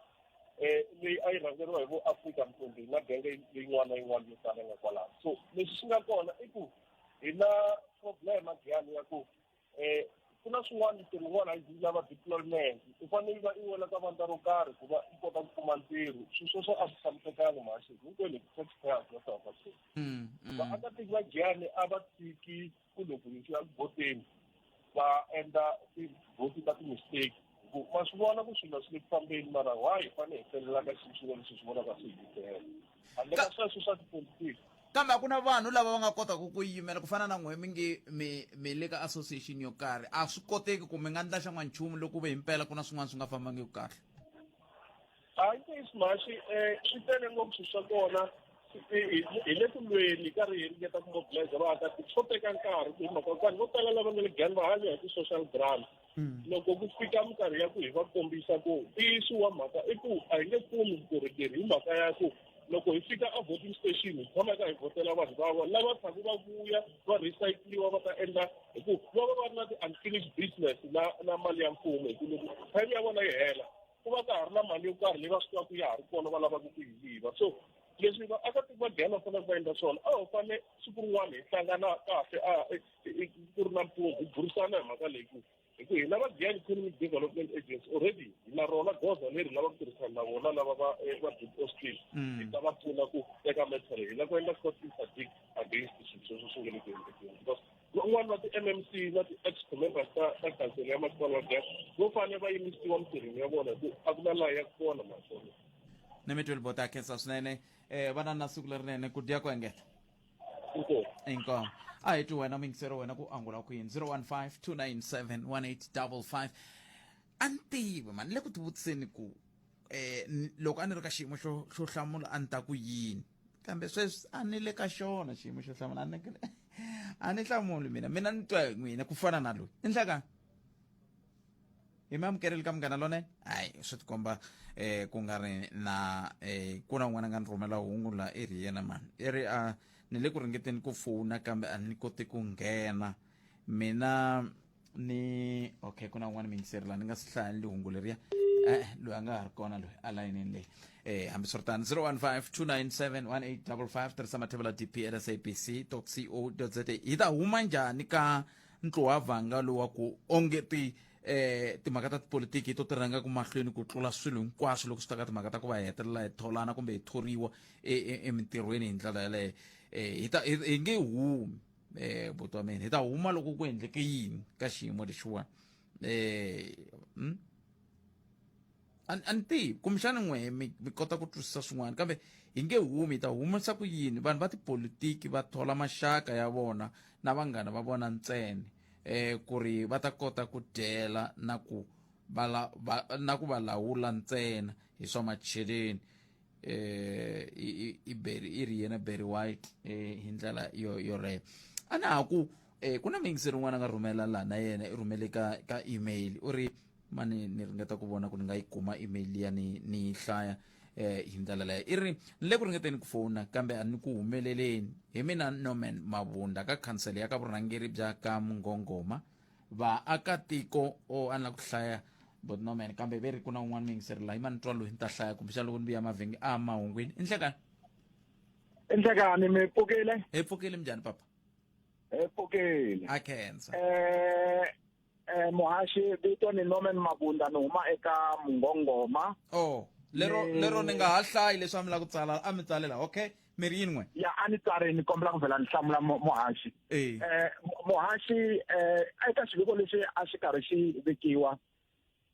eh leyi a yi rhangeriwa hi vo Afrika Mtombeni na genge leyin'wana na yin'wana yo tala nga kwalaho so leswi swi nga kona i ku hi na problem Giyani ya ku eh ku na swin'wana mintirho yin'wana a yi lava deployment u fanele va i wela ka vandla ro karhi ku va i kota ku kuma ntirho swilo sweswo a swi tshamisekanga mhaxi hinkwenu hi taxpayers va South Africa vaakatiko va Giyani a va tshiki ku loko hi fika ku vhoteni va endla tivhoti ta ti-mistake ku ma swi vona ku swilo swi le ku fambeni mara why hi fanele hi felela ka xilo xin'wana lexi hi swi vonaka swi hi yitela handle ka sweswo swa tipolitiki kambe a ku na vanhu lava va nga kotaka ku yimela ku fana na n'we mi nge mi mi le ka association yo karhi a swi koteki ku mi nga ndla xan'wanchumu loko ve himpela ku na swin'wana swi nga fambangiki kahle Hayi ntiyiso mhaxi um swi tele ngopfu swilo swa kona hi le ku lweni hi karhi hi ringeta ku mobilize vaakatiko swo teka nkarhi hi mhaka vanhu vo tala lava nga le Giyani va hanya hi ti-social grant hmm. loko ku fika minkarhi ya ku hi va kombisa ku ntiyiso wa mhaka i ku a hi nge kumi vukorhokeri hi mhaka ya ku loko hi fika a voting station hi tshama ka hi vhotela vanhu va lava tshaku va vuya va recycliwa va ta endla hi ku va va va ri na ti-unfinished business na na mali ya mfumo hi ku loko time ya vona yi hela ku va ka ha ri na mali yo karhi leyi va swi tivaka ku ya ha ri kona va lavaka ku yi yiva so leswi vaakatiko va Giyani va faneleke va endla swona a ho fanele siku rin'wana hi hlangana kahle a ku ri na mpfuno hi burisana hi mhaka leyi ku hi ku hina va Giyani Economic Development Agency already hi na rona goza leri lava ku tirhisana na vona lava va eh, va Deep Austin mm. hi ta va pfuna ku teka matter hi la ku endla court interdict against swilo sweswo swi nga le ku endlekeni because Van'wana va ti-M_M_C na ti-exco members ta ta khansele ya masipala wa Giyani vo fanele va yimisiwa mintirhweni ya vona hi ku a ku na laha ya kona naswona. Ni mi twile bota khensa swinene eh vana na siku lerinene ku dya ku engeta. Inkomu. Inkomu. A hi twi wena muyingiseri wena ku angula ku yini 015 297 1855 a ni tivi mani le ku tivutiseni ku eh loko a ni ri ka xiyimo xo xo hlamula a ni ta ku yini kambe sweswi a ni le ka xona xiyimo xo hlamula a ni a ni hlamuli mina mina ni twa hi n'wina ku fana na loyi i nhlaka hi mi amukerile ka munghana lonene hayi swi tikomba eh ku nga ri na eh ku na un'wana a nga ni rhumela hungu la i ri yena mani i ri a ni le ku ringeteni ku fona kambe a ni koti ku nghena mina ni okay ku na un'wana muyingiseri laha ni nga si hlaya ni hungu leriya eh loyi a nga ha ri kona loyi a layinini leyi eh hambiswiritano 015 297 1855 tirhisa mathevula dp at sabc co za hi ta huma njhani ka ntluwavhanga lowu wa ku onge ti eh timhaka ta tipolitiki hi to ti rhangaka mahlweni ku tlula swilo hinkwaswo loko swi ta ka timhaka ta ku va hi hetelela hi tholana kumbe hi thoriwa emintirhweni hi ndlela yaleyo eh hi ta hi nge humi eh buti wa mina hi ta huma loko ku endleke yini ka xiyimo lexiwani eh a ni tivi kumbexana n'wehe mi mi kota ku twisisa swin'wana kambe hi nge humi hi ta humesa ku yini vanhu va tipolitiki va thola maxaka ya vona na vanghana va vona ntsena eh ku ri va ta kota ku dyela na ku va na ku va lawula ntsena hi swa macheleni eh i Barry i ri yena Barry White eh hi ndlela yo yoleyo a na ha ku eh ku na muyingiseri un'wana a nga rhumela laha na yena i rhumele ka ka email u ri mani ni ringeta ku vona ku ni nga yi kuma email liya ni ni yi hlaya eh hi ndlela leyo i ri ni le ku ringeteni ku fona kambe a ni ku humeleleni hi mina Norman Mabunda ka khansele ya ka vurhangeri bya ka Mungongoma vaakatiko o a ni la ku hlaya but Norman kambe ve ri ku na un'wana muyingiseri laha yima ni twa loyi ni ta hlaya kumbexana loko ni vuya mavhenge a mahungwini i nhlekani i nhlekani mi pfukile hi pfukile minjhani papa hi pfukile a khensa eh eh muhaxi vito ni Norman Mabunda ni huma eka Mungongoma oh lero lero ni nga ha hlayi leswi a mi la ku tsala a mi tsalela okay mi ri yini n'we ya a ni tsari ni kombela ku vhela ni hlamula muhaxi eh muhaxi eh eka xiviko lexi a xi karhi xi vikiwa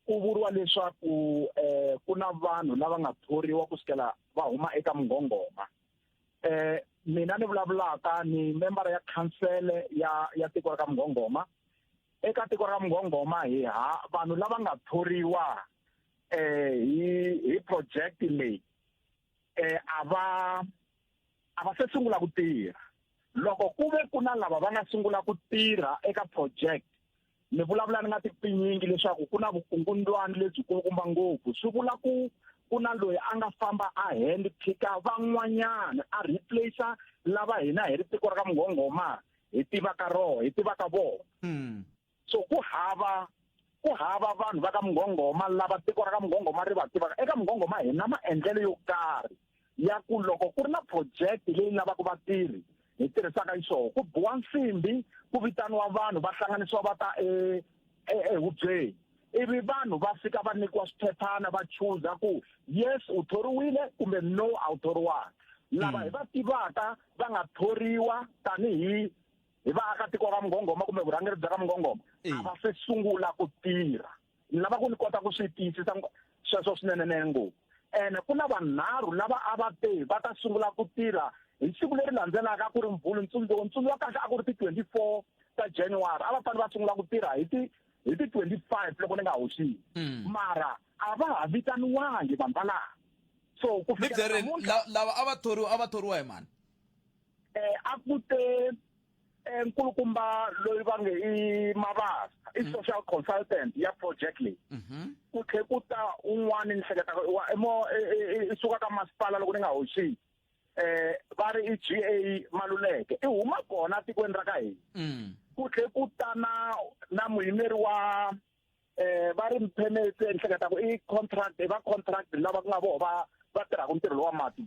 ku vuriwa leswaku eh ku na vanhu lava nga thoriwa ku sukela va huma eka Mungongoma eh mina ni vulavulaka ni membara ya khansele ya ya tiko ra ka Mungongoma eka tiko ra Mungongoma hi ha vanhu lava nga thoriwa eh hi hi project leyi eh a va a va se sungula ku tirha loko ku ve ku na lava va nga sungula ku tirha eka project ni vulavula ni nga ti pinyingi leswaku ku na vukungundwani lebyi kulukumba ngopfu swi vula ku ku na loyi a nga famba a hand picker van'wanyana a replace lava hina hi ri tiko ra ka Mungongoma hi tivaka roho hi tivaka vona so ku hava ku hava vanhu va ka Mungongoma lava tiko ra ka Mungongoma ri va tivaka eka Mungongoma hi na maendlelo yo karhi ya ku loko ku ri na project leyi lavaka vatirhi hi tirhisaka xiswona ku biwa nsimbi ku vitaniwa vanhu va hlanganisiwa va ta e ehubyeni ivi vanhu va fika va nyikiwa swiphephana va chuza ku yes u thoriwile kumbe no a wu thoriwanga lava hi va tivaka va nga thoriwa tanihi hi vaakatiko va Mungongoma kumbe vurhangeri bya ka Mungongoma a va se sungula ku tirha ni lava ku ni kota ku swi tiyisisa sweswo swinenenene ngopfu ene ku na vanharhu lava a va te va ta sungula ku tirha hi siku leri landzelaka a ku ri mvhulu ntsundzuko ntsundzuko wa kahle a ku ri ti-24 ta January a va fanele va sungula ku tirha hi ti hi ti-25 loko ni nga hoxile mara a va ha vitaniwangi vanhu valava so ku ni fikela byereni lava a va thoriwa a va thoriwa hi mani eh a ku te eh, nkulukumba loyi va nge i Mabasa i mm. social consultant ya project leyi mm-hmm. ku tlhe ku ta un'wana ni hleketa mo i suka ka masipala loko ni nga hoxi eh va ri i GA Maluleke i huma kona tikweni ra ka hina mm. ku tlhe ku ta na na muyimeri wa eh va ri mphemetse ni hleketa ku i contract i va contract lava ku nga voho va va tirhaka ntirho lowa mati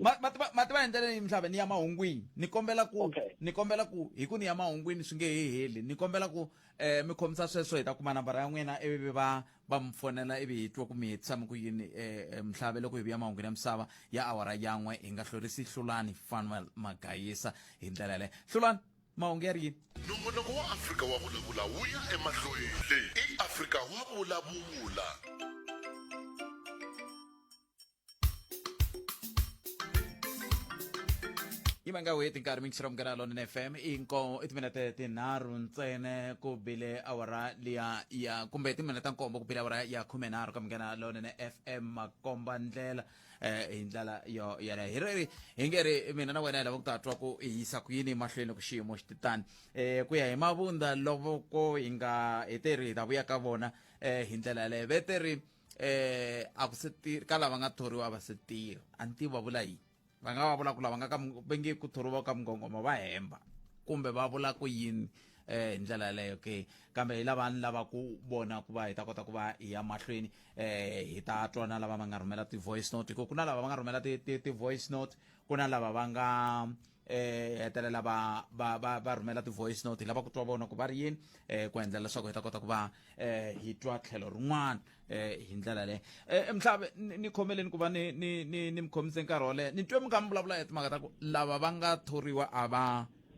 mati va endlela ni mhlava ni ya mahungwini ni kombela ku ni kombela ku hi ku ni ya mahungwini swi nge he heli ni kombela ku eh mi khomisa sweswo hi ta kuma nambara ya n'wina ivi va va mi fonela ivi hi twa ku mi hetisa mi ku yini eh, mhlave loko hi vuya mahungwini ya misava ya awara yan'we hi nga hlwerisi hlulani Fanuel Magayisa hi ndlela yaleyo hlulani mahungu ya ri yini nongonoko wa afrika wa vulavula wu ya emahlweni leyi i afrika wa vulavula yi va nga weti nkarhi mixira munghana lonene fm i nko i timinete tinharhu ntsena ku bile awara liya ya kumbe timinete ta nkombo ku bile awara ya khumenharhu ka munghana lonene fm makomba ndlela eh hi ndlela yo yaleyo hi ri hi nge ri mina na wena hi lava ku ta twa ku hi yisa ku yini emahlweni loko xiyimo xi titani eh ku ya hi mavunda loko hi nga hi te ri hi ta vuya ka vona eh hi ndlela yaleyo ve te ri eh a ku se tirhi ka lava nga thoriwa a va se tirha a ni tivi va vula yini va nga va vula ku lava nga ka va nge ku thoriwa ka mungongoma va hemba kumbe va vula ku yini eh hi ndlela yaleyo ke kambe hi lava ni lava ku vona ku va hi ta kota ku va hi ya mahlweni eh hi ta twa na lava va nga rhumela ti-voice note hi ku na lava va nga rhumela ti-voice note ku na lava va nga eh hetelela va va va va rhumela ti-voice note hi lava ku twa vona ku va ri yini eh ku endlela leswaku hi ta kota ku va eh hi twa tlhelo rin'wana eh hi ndlela leyo eh mhlave ni khomeleni ku va ni ni ni ni mi khomise nkarhi wo leha ni twe mi kha mi vulavula hi timhaka ta ku lava va nga thoriwa a va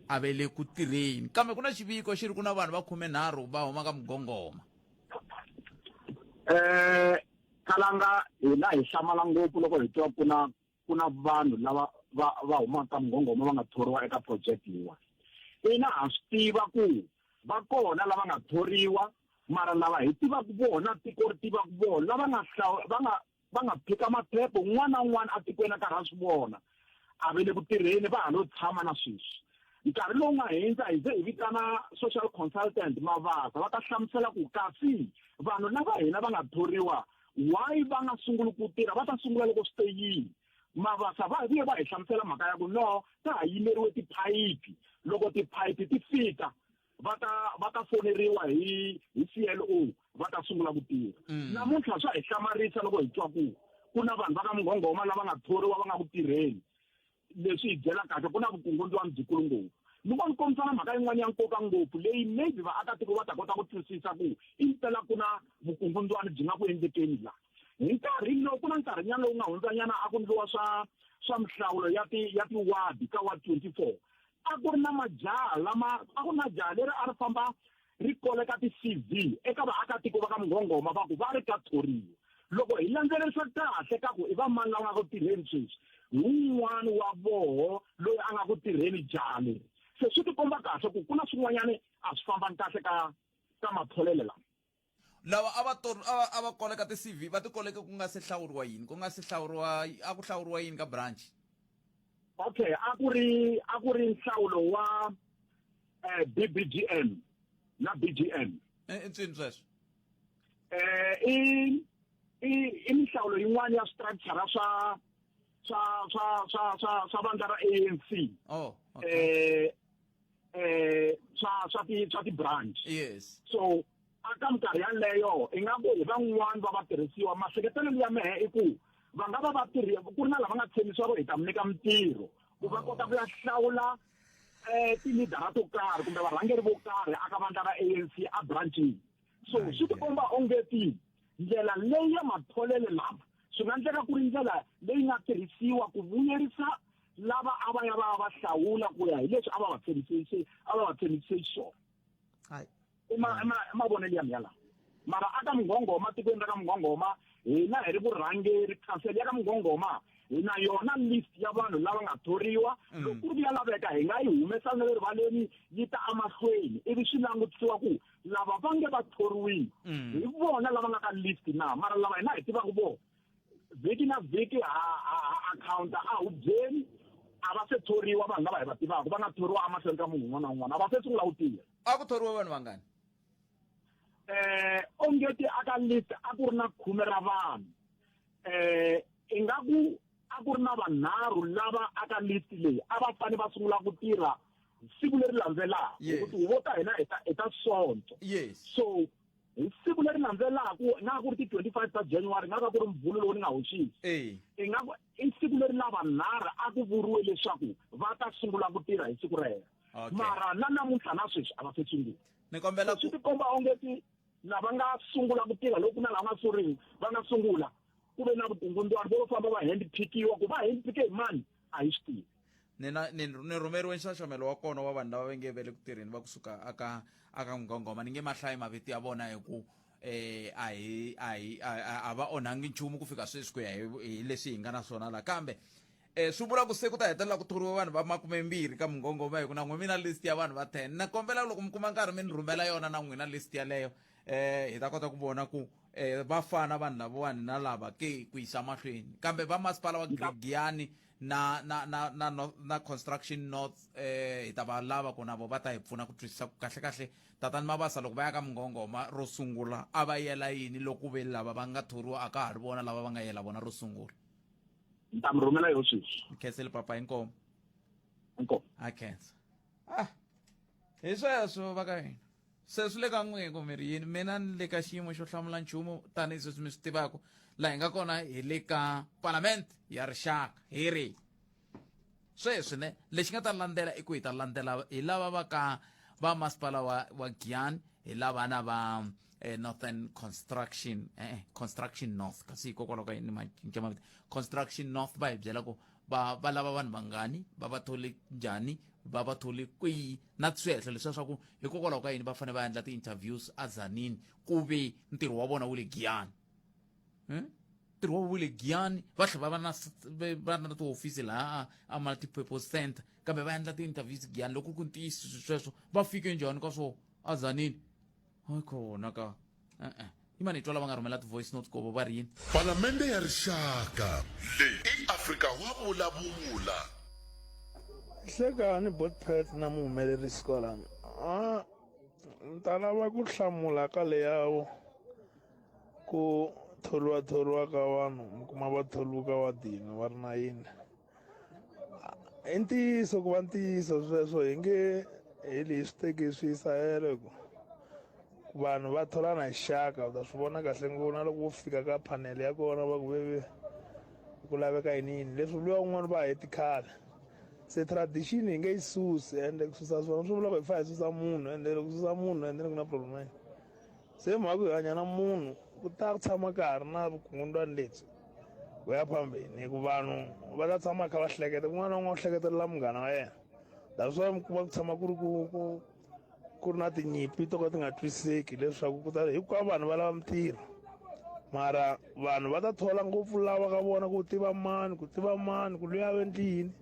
A ve le ku tirheni kambe ku na xiviko xi ri ku na vanhu va khumenharhu va huma ka mugongoma. Eh kalanga hina hi hlamala ngopfu loko hi twa ku na ku na vanhu lava va va humaka ka mugongoma va nga thoriwa eka project leyiwani. Ina ha swi tiva ku va kona lava nga thoriwa mara lava hi tivaka vona tiko ri tivaka vona lava nga va nga va nga phika maphepha un'wana na un'wana etikweni a karhi a swi vona a ve le ku tirheni va ha lo tshama na sweswi nkarhi lowu nga hindza hi ze hi vitana social consultant mavasa va ta hlamusela ku kasi vanhu lava hina va nga thoriwa why va nga sunguli ku tirha va ta sungula loko swi te yini mavasa va vuye va hi hlamusela mhaka ya ku no ta ha yimeriwe tiphayiphi loko tiphayiphi ti fika va ta va ta foneriwa hi hi CLO va ta sungula ku tirha mm. namuntlha swa hi hlamarisa loko hi twa ku ku na vanhu va ka mungongoma lava nga thoriwa va nga ku tirheni leswi hi byela kahle ku na vukungundzwani byikulu ngopfu ni ngo ni kombisa na mhaka yin'wana ya nkoka ngopfu leyi maybe vaakatiko va ta kota ku twisisa ku i mpela ku na vukungundzwani byi nga ku endlekeni laha hi nkarhi lowu ku na nkarhinyana lowu nga hundzanyana a ku ndliwa swa swa mihlawulo ya ti ya tiwadi ka ward 24 a ku ri na majaha lama a ku ri na jaha leri a ri famba ri koleka ti-CV eka vaakatiko va ka Mungongoma va ku va ri ka thoriwa. Loko hi landzelerisa kahle ka ku i va mani lava nga ku tirheni sweswi, hi wun'wana wa voho loyi a nga ku tirheni jaha leri. Se swi tikomba kahle ku ku na swin'wanyana a swi fambangi kahle ka ka matholelo lama. Lava a va a va a va koleka ti-CV va ti koleke ku nga se hlawuriwa yini? Ku nga se hlawuriwa a ku hlawuriwa yini ka branch? Okay, a ku ri a ku ri nhlawulo wa eh, BBGM na BGM. I ncini sweswo? Eh i i i minhlawulo yin'wana ya structure swa swa swa swa swa swa vandla ra ANC. Oh, okay. Eh eh swa swa ti swa ti branch. Yes. So aka minkarhi yaleyo ingaku hi van'wani va vatirhisiwa mahleketelelo ya mehe i ku va nga va va tirhi ku ri na lava nga tshembisiwa ku hi ta mi nyika mintirho ku va kota ku ya hlawula um tilidara to karhi kumbe varhangeri vo karhi aka vandla ra ANC a branchini so swi tikomba onge ti ndlela leyi ya matholelo lama swi nga endleka ku ri ndlela leyi nga tirhisiwa ku vuyerisa lava a va ya va va hlawula ku ya hi leswi a va va tshembise a va va tshembise xiswona i ma i ma i mavonelo ya mina lawa mara aka munghongoma tikweni ra ka munghongoma hina hi ri vurhangeri khansele ya ka munghongoma hi na yona list ya vanhu lava nga thoriwa mm. loko ku ri ya laveka hi nga yi humesa na le rivaleni yi ta emahlweni ivi swi langutisiwa ku lava va nge va thoriwile mm. hi vona lava nga ka list na mara lava hina hi tivaka vona vhiki na vhiki ha ha akhawunta a hubyeni a va se thoriwa vanhu lava hi va tivaka va nga thoriwa emahlweni ka munhu un'wana na un'wana a va se sungula ku tirha a ku thoriwe vanhu vangani eh ongeti aka list a ku ri na khume ra vanhu eh ingaku a ku ri na vanharhu lava aka list leyi a va fanele va sungula ku tirha siku leri landzelaka hi ku vo ta hina hi ta hi ta sonto yes so hi siku leri landzelaka nga ku ri ti 25 ta January nga ka ku ri mvhulo lowu ni nga hoxisi ingaku i siku leri lava nharhu a ku vuriwe leswaku va ta sungula ku tirha hi siku rero okay. mara na namuntlha na sweswi a va se sungula ni kombela swi tikomba onge ti lava nga sungula ku tirha loko na lava nga suriwi va nga sungula ku ve na vukungundzwani vo famba va hand pickiwa ku va hand picke hi mani a hi swi tivi ni na ni ni rhumeriwe nxaxamelo wa kona wa vanhu lava va nge ve le ku tirheni va kusuka aka aka nghonghoma ni nge mahlayi mavito ya vona hi ku eh a hi a hi a va onhangi nchumu ku fika sweswi ku ya hi leswi hi nga na swona la kambe eh swi vula ku se ku ta hetelela ku thoriwa vanhu va makumembirhi ka mungongoma hi ku na n'we mi na list ya vanhu va 10 na kombela loko mi kuma nkarhi mi ni rhumela yona na n'wina list yaleyo eh hi ta kota ku vona ku eh va fana vanhu lavawani na lava ke ku yisa mahlweni kambe va masipala wa Giyani na na na na na construction north eh hi ta va lava ku na vo va ta hi pfuna ku twisisa ku kahle kahle tatani mabasa loko va ya ka mungongoma ro sungula a va yela yini loko ve lava va nga thoriwa a ka ha ri vona lava va nga yela vona ro sungula ni ta mi rhumela yo sweswi khensile papa inkomu inkomu a khensa ah hi sweswo va ka hina se swi le ka n'wina ku mi ri yini mina ni le ka xiyimo xo hlamula nchumu tanihi sweswi mi swi tivaka laha hi nga kona hi le ka palamende ya rixaka hi ri sweswi ne lexi nga ta landzela i ku hi ta landzela hi lava va ka va masipala wa wa Giyani hi lava na va eh, Northern Construction eh, Construction North kasi hikokwalaho ka yini ma cinca mavito Construction North va hi byela ku va va lava vanhu vangani va va thole njhani va va thole kwihi na swihehlo leswiya swa ku hikokwalaho ka yini va fanele va endla ti-interviews aZanini ku ve ntirho wa vona wu le Giyani hmm? Ntirho wa wu le Giyani va tlhela va va na va na tihofisi laha a multipurpose center kambe va endla ti-interviews Giyani loko ku ntiyiso sweswo va fike njhani ka swo aZanini hayi khona ka e-e yimani hi twa lava nga rhumela ti-voice notes kovo va ri yini. Palamende ya Rixaka. Leyi i Afrika wa vulavula. Hlekani Botpet na muhumelerisi kwalano. A ni ta lava ku hlamula ka leyawo ku thoriwa thoriwa ka vanhu mi kuma va thoriwe ka wadini va ri na yini. I ntiyiso ku va ntiyiso sweswo hi nge heli hi swi teki hi swi yisa helo hi ku vanhu va tholana hi xaka u ta swi vona kahle ngopfu na loko wo fika ka panel ya kona va ku veve ku laveka yini yini leswi luya un'wana va heti khale se tradition hi nge yi susi ende ku susa swona swi vula ku hi fanele hi susa munhu ende loko susa munhu ende ku na problem se mhaka ku hi hanya na munhu ku ta tshama ka ha ri na vukungundzwani lebyi ku ya phambeni hi ku vanhu va ta tshama kha va hleketa kun'wana na un'wana u hleketelela munghana wa yena that's why mi kuma ku tshama ku ri ku ku ku ri na tinyimpi to ka ti nga twisiseki leswaku ku ta hinkwavo vanhu va lava mintirho mara vanhu va ta thola ngopfu lava ka vona ku tiva mani ku tiva mani ku luya endli yini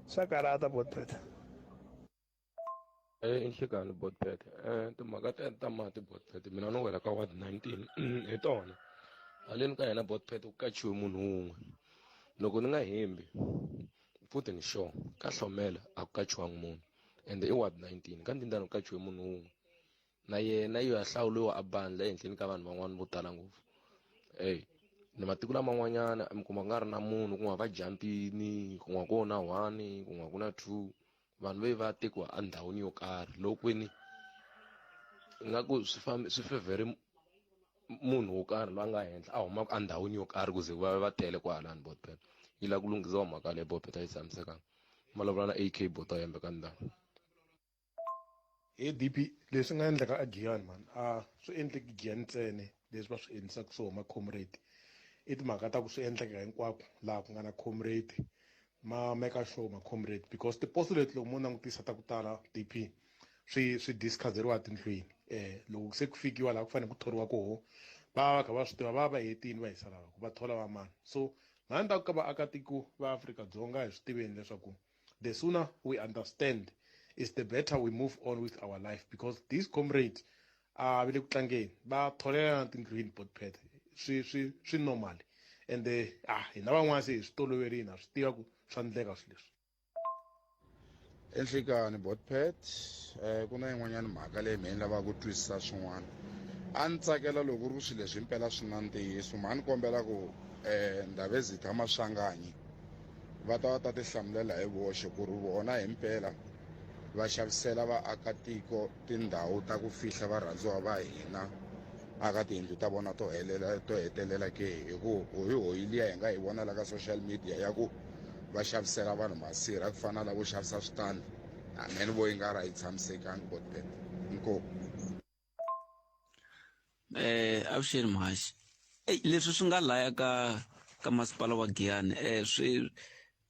swa karhata botpet. I nhlikani Botpet timhaka ta mati Botpet mina no wela ka ward 19 hi tona haleni ka hina Botpet ku kachiwe munhu wun'we loko ni nga hembi futhi ni sure ka hlomela a ku kachiwangi munhu ende i ward 19 ka ndindani ku kachiwe munhu wun'we na yena yo ya hlawuriwa a bandla ehenhleni ka vanhu van'wana vo tala ngopfu eyi ni matiko laman'wanyana mi kuma ku nga ri na munhu ku nga va jampini ku nga ku na one ku nga ku na two vanhu ve va tekiwa endhawini yo karhi loko kwini ingaku swi fambi swi fevhere munhu wo karhi loyi a nga henhla a humaka endhawini yo karhi ku ze va va tele kwahalani botpet yi lava ku lunghisiwa mhaka leyi botpet a yi tshamisekanga vulavula na AK bota yembe ka ndhawu. He DP leswi nga endleka a Giyani man a swi endleki Giyani ntsene leswi va swi endlisaka swona ma comrade i timhaka ta ku swi endleka hinkwako laha ku nga na comrade ma make sure ma comrade because tiposo leti loko mo langutisa ta ku tala DP swi swi discusseriwa tindlwini eh loko se ku fikiwa laha ku fanele ku thoriwa koho va va kha va swi tiva va va hetini va hisa lava ku va thola va mani so mhani ta ku ka vaakatiko va Afrika-Dzonga hi swi tiveni leswaku the sooner we understand is the better we move on with our life because these comrades a va le ku tlangeni va tholelana tindlwini botpet swi swi swi normal ende ah hina van'wana se hi swi toloverile ha swi tiva ku swa ndleka swilo leswi. Enhlikani botpet eh, ku na yin'wanyana mhaka leyi mehe ni lavaka ku twisisa swin'wana a ni tsakela loko ku ri ku swilo leswi himpela swi na ntiyiso mha ni kombela ku um ndhavezitha maswanganyi va ta va ta tihlamulela hi voxe ku ri vona himpela va xavisela vaakatiko tindhawu ta ku fihla varhandziwa va hina aka tiyindlu ta vona to helela to hetelela ke hi ku hoyihoyi liya hi nga yi vona la ka social media ya ku va xavisela vanhu masirha ku fana na lavo xavisa switandi amen vo yi nga ri a yi tshamisekangi botpet inkomu. Eh avuxeni muhaxi. Ey leswi swi nga laya ka ka masipala wa Giyani eh swi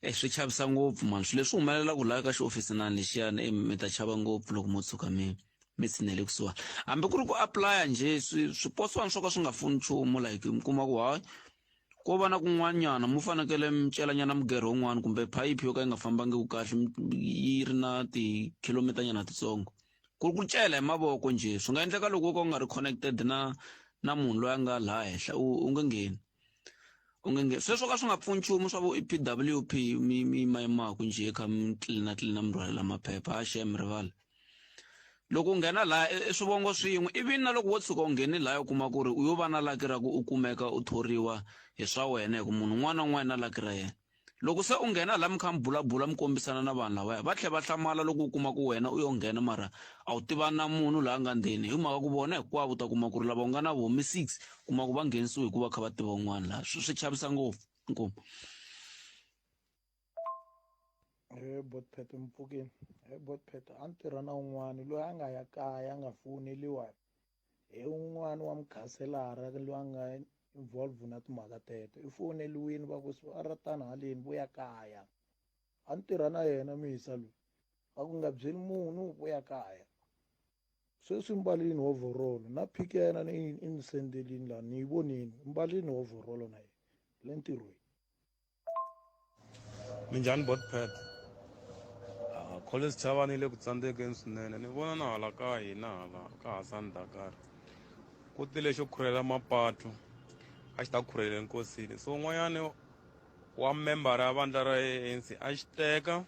eh swi chavisa ngopfu mani swilo leswi humelelaka laya ka xiofisinani lexiyani eh mi ta chava ngopfu loko mo tshuka mi mi tshinele kusuhani hambi ku ri ku apply njhe swi swiposwani swo ka swi nga pfuni nchumu like mi kuma ku hayi ko va na kun'wanyana mo fanekele mi celanyana mugerho wun'wana kumbe phayiphi yo ka yi nga fambangiki kahle yi ri na ti-kilometer nyana titsongo ku ri ku cela hi mavoko njhe swi nga endleka loko wo ka u nga ri connected na na munhu loyi a nga laha henhla u u nge ngheni u nge ngheni sweswo ka swi nga pfuni nchumu swa vo E_P_W_P mi mi yimayimaku njhe kha mi tlilina tlilina mi rhwalela maphepha a xem rivala loko u nghena laha i swivongo swin'we ivi na loko wo tshuka u nghene laya u kuma ku ri u yo va na laki ra ku u kumeka u thoriwa hi swa wena hi ku munhu un'wana na un'wana na laki ra yena loko se u nghena laha mi kha mi bulabula mi kombisana na vanhu lavaya va tlhela va hlamala loko u kuma ku wena u yo nghena mara a wu tivani na munhu laha nga ndzeni hi mhaka ku vona hinkwavo u ta kuma ku ri lava u nga na voho mi six kuma ku va nghenisiwe hikuva kha va tiva un'wana laha swi swi chavisa ngopfu inkomu. He botpet mpfukeni he botpet a ni tirha na un'wana loyi a nga ya kaya a nga fowuneliwa. Hi un'wana wa mukhanselara loyi a nga involve na timhaka teto i foneliwini va ku a ra tani haleni vuya kaya a ni tirha na yena misa loyi va ku nga byeli munhu vuya kaya sweswi mbalini hovorolo na phiki ya yena ni i ni sendelini laha ni yi vonini mbalini hovorolo na yena le ntirhweni Minjhani Botpet ah, College Chavani yi le ku tsandzekeni swinene ni vona na hala ka hina hala ka Hassan Dakar ku tile xo khurhela mapatu a xi ta khurhela enkosini so un'wanyani wa member ya vandla ra ANC a xi teka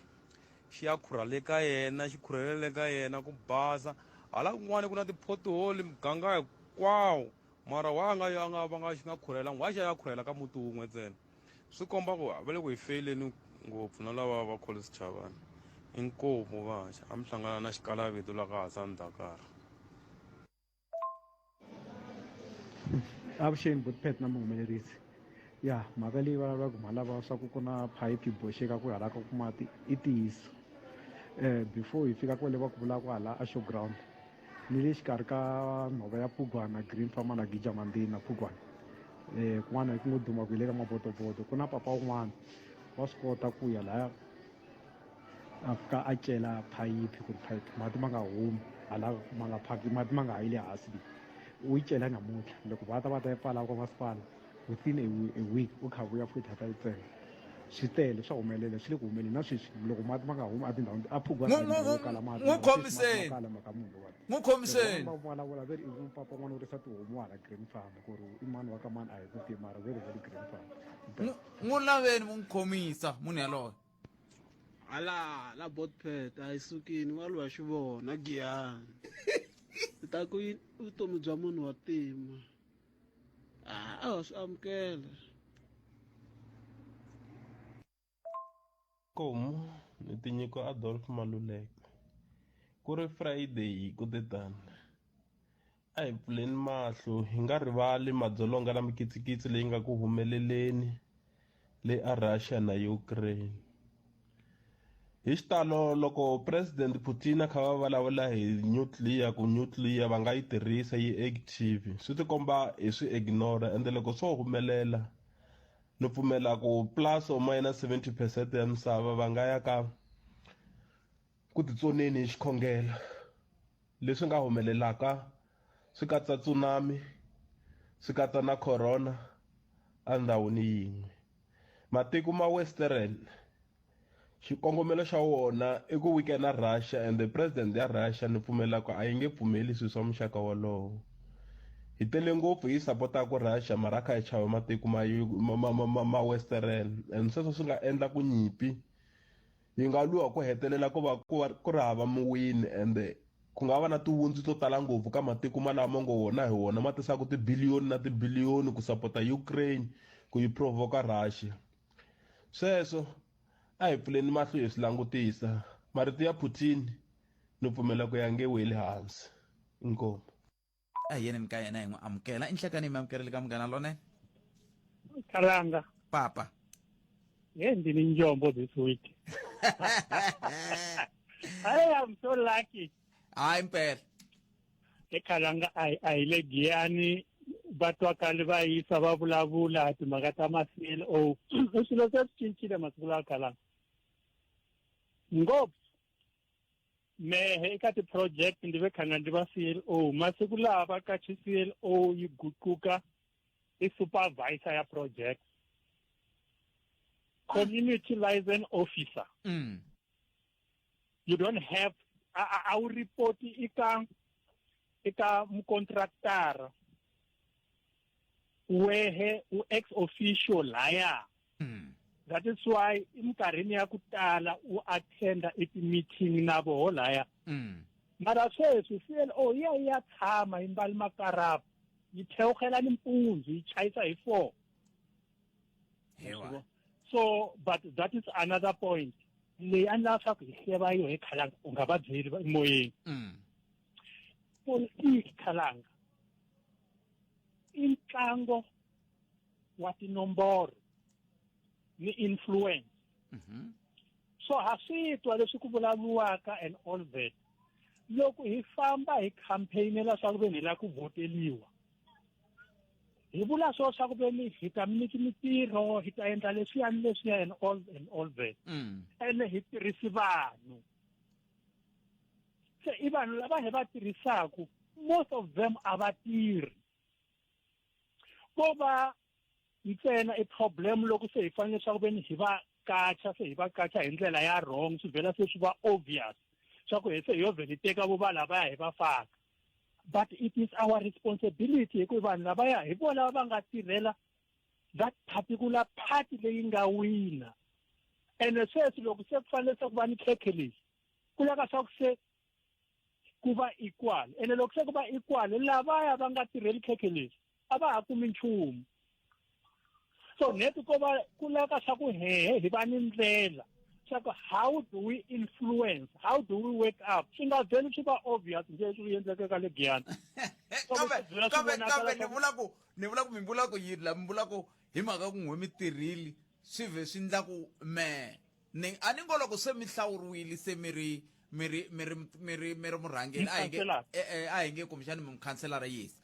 xi ya khurha le ka yena xi khurhele le ka yena ku basa hala kun'wana ku na ti-pothole muganga hinkwawo mara wa nga a nga va nga xi nga khurhelanga wa xi ya khurhela ka muti wun'we ntsena swi komba ku va le ku hi feyileni ngopfu na lava va Collins Chavani inkomu vaxa a mi hlangana na xikalavito la ka Hassan Dakar avuxeni botpet na muhumelerisi ya mhaka leyi vulavulaka mhalava swa ku ku na phayiphi yi boxeka ku hala ka ku mati i ntiyiso um before hi fika kwale va ku vulaka hala a showground ni le xikarhi ka nhova ya phugwana green farmer na gija mandini na phugwana um kun'wana ku ngo duma ku hi le ka mabotoboto ku na papa un'wana wa swi kota ku ya laya a fika a cela phayiphi ku ri phayiphi mati ma nga humi hala ma nga phaki mati ma nga ha yi le hansi le u yi cela namuntlha loko va ta va ta yi pfala kwa masipala within a, a week u kha vuya futhi a ta yi tsema swi tele swa humelela swi le ku humeleni na sweswi loko mati ma nga humi etindhawini a phugwana kala mati n'wi khomiseni kala mhaka munhu lowani n'wi khomiseni va vulavula ve ri i papa n'wana u risa tihomu hala green farm ku ri i mani wa ka mani a hi ku tivi mara ve ri va le green farm n'wi laveni mu n'wi khomisa munhu yaloye Hala la botpet a yi sukini wa lwa xivona giyani ni ta ku i vutomi bya munhu wa ntima a a ho swi amukela Nkomu ni tinyiko Adolf Maluleke ku ri Friday ku te tani a hi pfuleni mahlo hi nga rivali madzolonga na mikitsikitsi leyi nga ku humeleleni le a Russia na Ukraine hi xitalo loko president Putin a kha va vulavula hi nuclear ku nuclear va nga yi tirhisa yi active swi tikomba hi swi ignore ende loko swo humelela ni pfumela ku plus or minus 70 percent ya misava va nga ya ka ku titsoneni hi xikhongelo leswi nga humelelaka swi katsa tsunami swi katsa na corona endhawini yin'we matiko ma western xikongomelo xa wona i ku weekend Russia and the president ya Russia ni pfumela ku a yi nge pfumeli swilo swa muxaka wolowo hi tele ngopfu hi sapotaka Russia mara a kha hi chava matiko ma ma ma ma ma western and sweswo swi nga endla ku nyimpi yi nga lwiwa ku hetelela ku va ku va ku ri hava muwini ende ku nga va na tiwundzu to tala ngopfu ka matiko malamo ngo wona hi wona ma tisaka tibiliyoni na tibiliyoni ku sapota Ukraine ku yi provoka Russia sweswo a hi pfuleni mahlo hi swi langutisa marito ya Putin ni pfumela ku ya nge weli hansi inkomu a hi yeneni ka yena hi n'wi amukela i nhlekani mi amukerile ka munghana lonene Kalanga. Papa. Ye ndini njombo this week. I am so lucky. Hayi impela. Ekalanga a a hi le Giyani va twakale va yisa va vulavula timhaka ta ma CLO. Swilo se swi cincile masiku lawa kalanga. Ngopfu mehe eka ti-project ndzi ve khanga ndzi va CLO masiku lawa va qachi CLO yi guquka i supervisor ya project community liaison officer mm. you don't have a wu report eka eka mucontractor wehe u ex officio laya mm. that is why eminkarhini ya ku tala u attenda eti-meeting na voho laya mm. mara sweswi clo yi ya yi ya tshama yi mbali makarapa yi thewugela nimpundzu yi chayisa hi four so but that is another point leyi a ni lava swa ku hi hleva yo hi khalanga u nga va byeli emoyeni mm. politiki khalanga i ntlango wa tinomboro ni influence mm -hmm. so ha swi twa leswi ku vulavuriwaka and all that Loko hi famba hi campaignela swa ku ve ni hi lava ku vhoteliwa, hi vula swo swa ku ve ni hi ta mi nyiki mitirho, hi ta endla leswiya ni leswiya and all and all that. Ene hi tirhisi vanhu. Se i vanhu lava hi va tirhisaku, most of them a va tirhi. Ko va ntsena i problem loko se hi fanele swa ku ve ni hi va kacha, se hi va kacha hi ndlela ya wrong, swi vhela se swi va obvious swa ku hi se hi yo vhele hi teka vo va lavaya hi va faka. But it is our responsibility, hi ku vanhu lavaya hi vona va nga tirhela that particular party leyi nga wina. Ene sweswi loko se ku fanele se ku va ni khekhe lexi, ku lava swa ku se ku va equal. Ene loko se ku va equal, lavaya va nga tirheli khekhe lexi a va ha kumi nchumu. So net ko va ku lava swa ku hehe hi va ni ndlela swa ku how do we influence, how do we wake up, swi nga vheli swi va obvious nje leswi endlekaka le Giyani. Kambe ni vula ku mi vula ku yini la, mi vula ku hi mhaka ku n'we mi tirhile swi vhe swi ndla ku me ni a ni ngo loko se mi hlawuriwile se mi ri mi ri mi ri mi ri mi ri murhangeri, a hi nge a hi nge kumbexani mi mukhanselara, yes,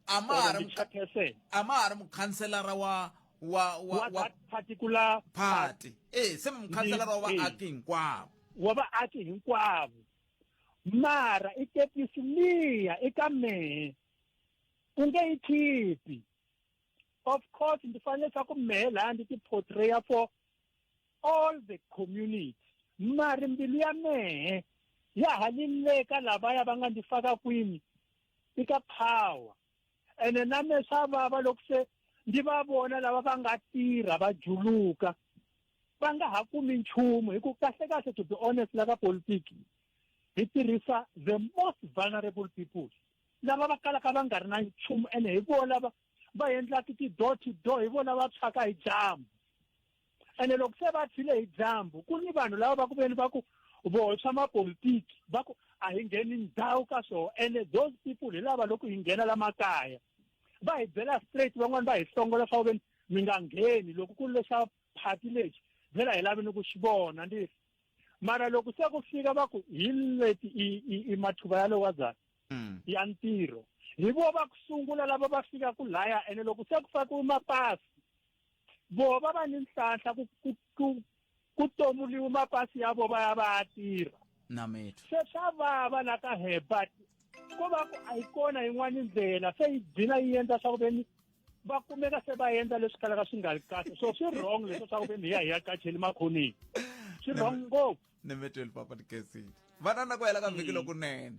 a ma ha ri a ma ha ri mukhanselara wa wa wa wa particular party, se mi mukhanselara wa vaaki hinkwavo, wa vaaki hinkwavo. Mara i kepisi liya eka mehe u nge yi khipi. Of course ndzi fanele swa ku mehe laya ndzi ti portraya for all the community, mari mbilu ya mehe ya ha li ka lavaya va nga ndzi faka kwini eka power. Ene na me swa vava loko se ndzi va vona lava va nga tirha va juluka va nga ha kumi nchumu, hi ku kahle kahle, to be honest, la ka politiki hi tirhisa the most vulnerable people, lava va kalaka va nga ri na nchumu. Ene hi vona lava va endlaka ti-door to door, hi vona va tshwaka hi dyambu. Ene loko se va tshwile hi dyambu, ku ni vanhu lava va ku veni va ku voho swa mapolitiki va ku a hi ngheni ndhawu ka swona. Ene those people hi lava loko hi nghena la makaya va hi byela straight, van'wani va hi hlongola swa ku veni mi nga ngheni loko ku ri lexa party lexi, vhela hi lavi ni ku xi vona ndi. Mara loko se ku fika va ku hi leti i mathuva ya lowazana ya ntirho, hi vo va ku sungula lava va fika ku laya. Ene loko se ku fakiwe mapasi, vo va va ni nhlanhla ku tomuliwe mapasi ya vo va ya va ya tirha. Namethu se swa vava la ka he, but ko va ku a yi kona yin'wana ndlela, se yi gcina yi endla swa ku veni va kumeka se va endla leswi kalaka swi nga ri kahle. So swi wrong leswi swa ku veni hi ya hi ya kacheli makhoneni, swi wrong ngopfu. Nemetweli papa tikesile vana na ku hela ka vhiki lokunene.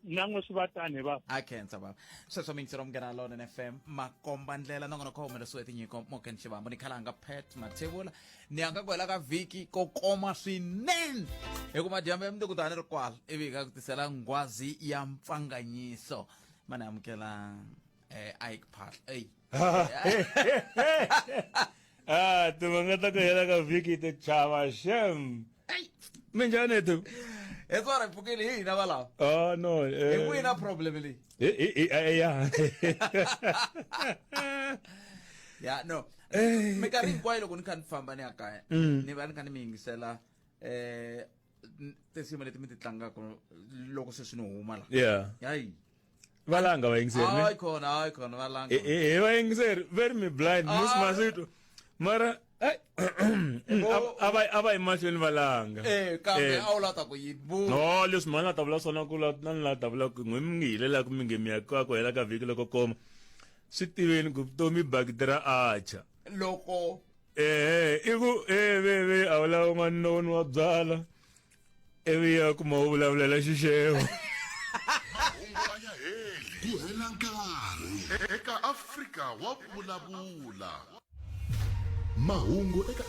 Nan'we swi va tani va a khensa baba. Sweswo mintshiro Munghana Lonene FM, makomba ndlela nongonoko humelesiwe tinyiko Morgan Xivambo ni khalanga Pat Mathebula. Ni anga ku hela ka vhiki ko koma swinene, hi ku madyambu ya mundzuku tani ri kwala ivi hi ka ku tisela nghwazi ya mpfanganyiso. Mani amukela Ike Phahla ey. Ah, timhaka ta ku hela ka vhiki ti chava shem. Minjhani tu? Hi tswara hi pfukile hi hina valava. Oh no. Hi n'wina problem leyi. Ya. Ya no. Minkarhi hinkwayo loko ni kha ni famba ni ya kaya, ni va ni kha ni mi yingisela tinsimu leti mi ti tlangaka loko se swi ni huma la. Yeah. Hayi. Valanga vayingiseri ne? Hayi khona, hayi khona valanga. Hi vayingiseri very me blind musi maswito mara ai, a va yi mahlweni valanga. Kambe a wu la ta ku yini bu? No, leswi mhani a ta vula swona ku la na ni la ta vula ku n'we mi nge hilelaka mi nge mi ya ka ku hela ka vhiki loko koma, swi tiveni ku vutomi bakiti ra acha. Loko Ehe, i ku e ve ve a wu lava n'wanuna wa byala ivi ya kuma u vulavulela xixevo. Mahungu a ya heli ku hela nkarhi eka Afrika wa vulavula. Mahungu eka.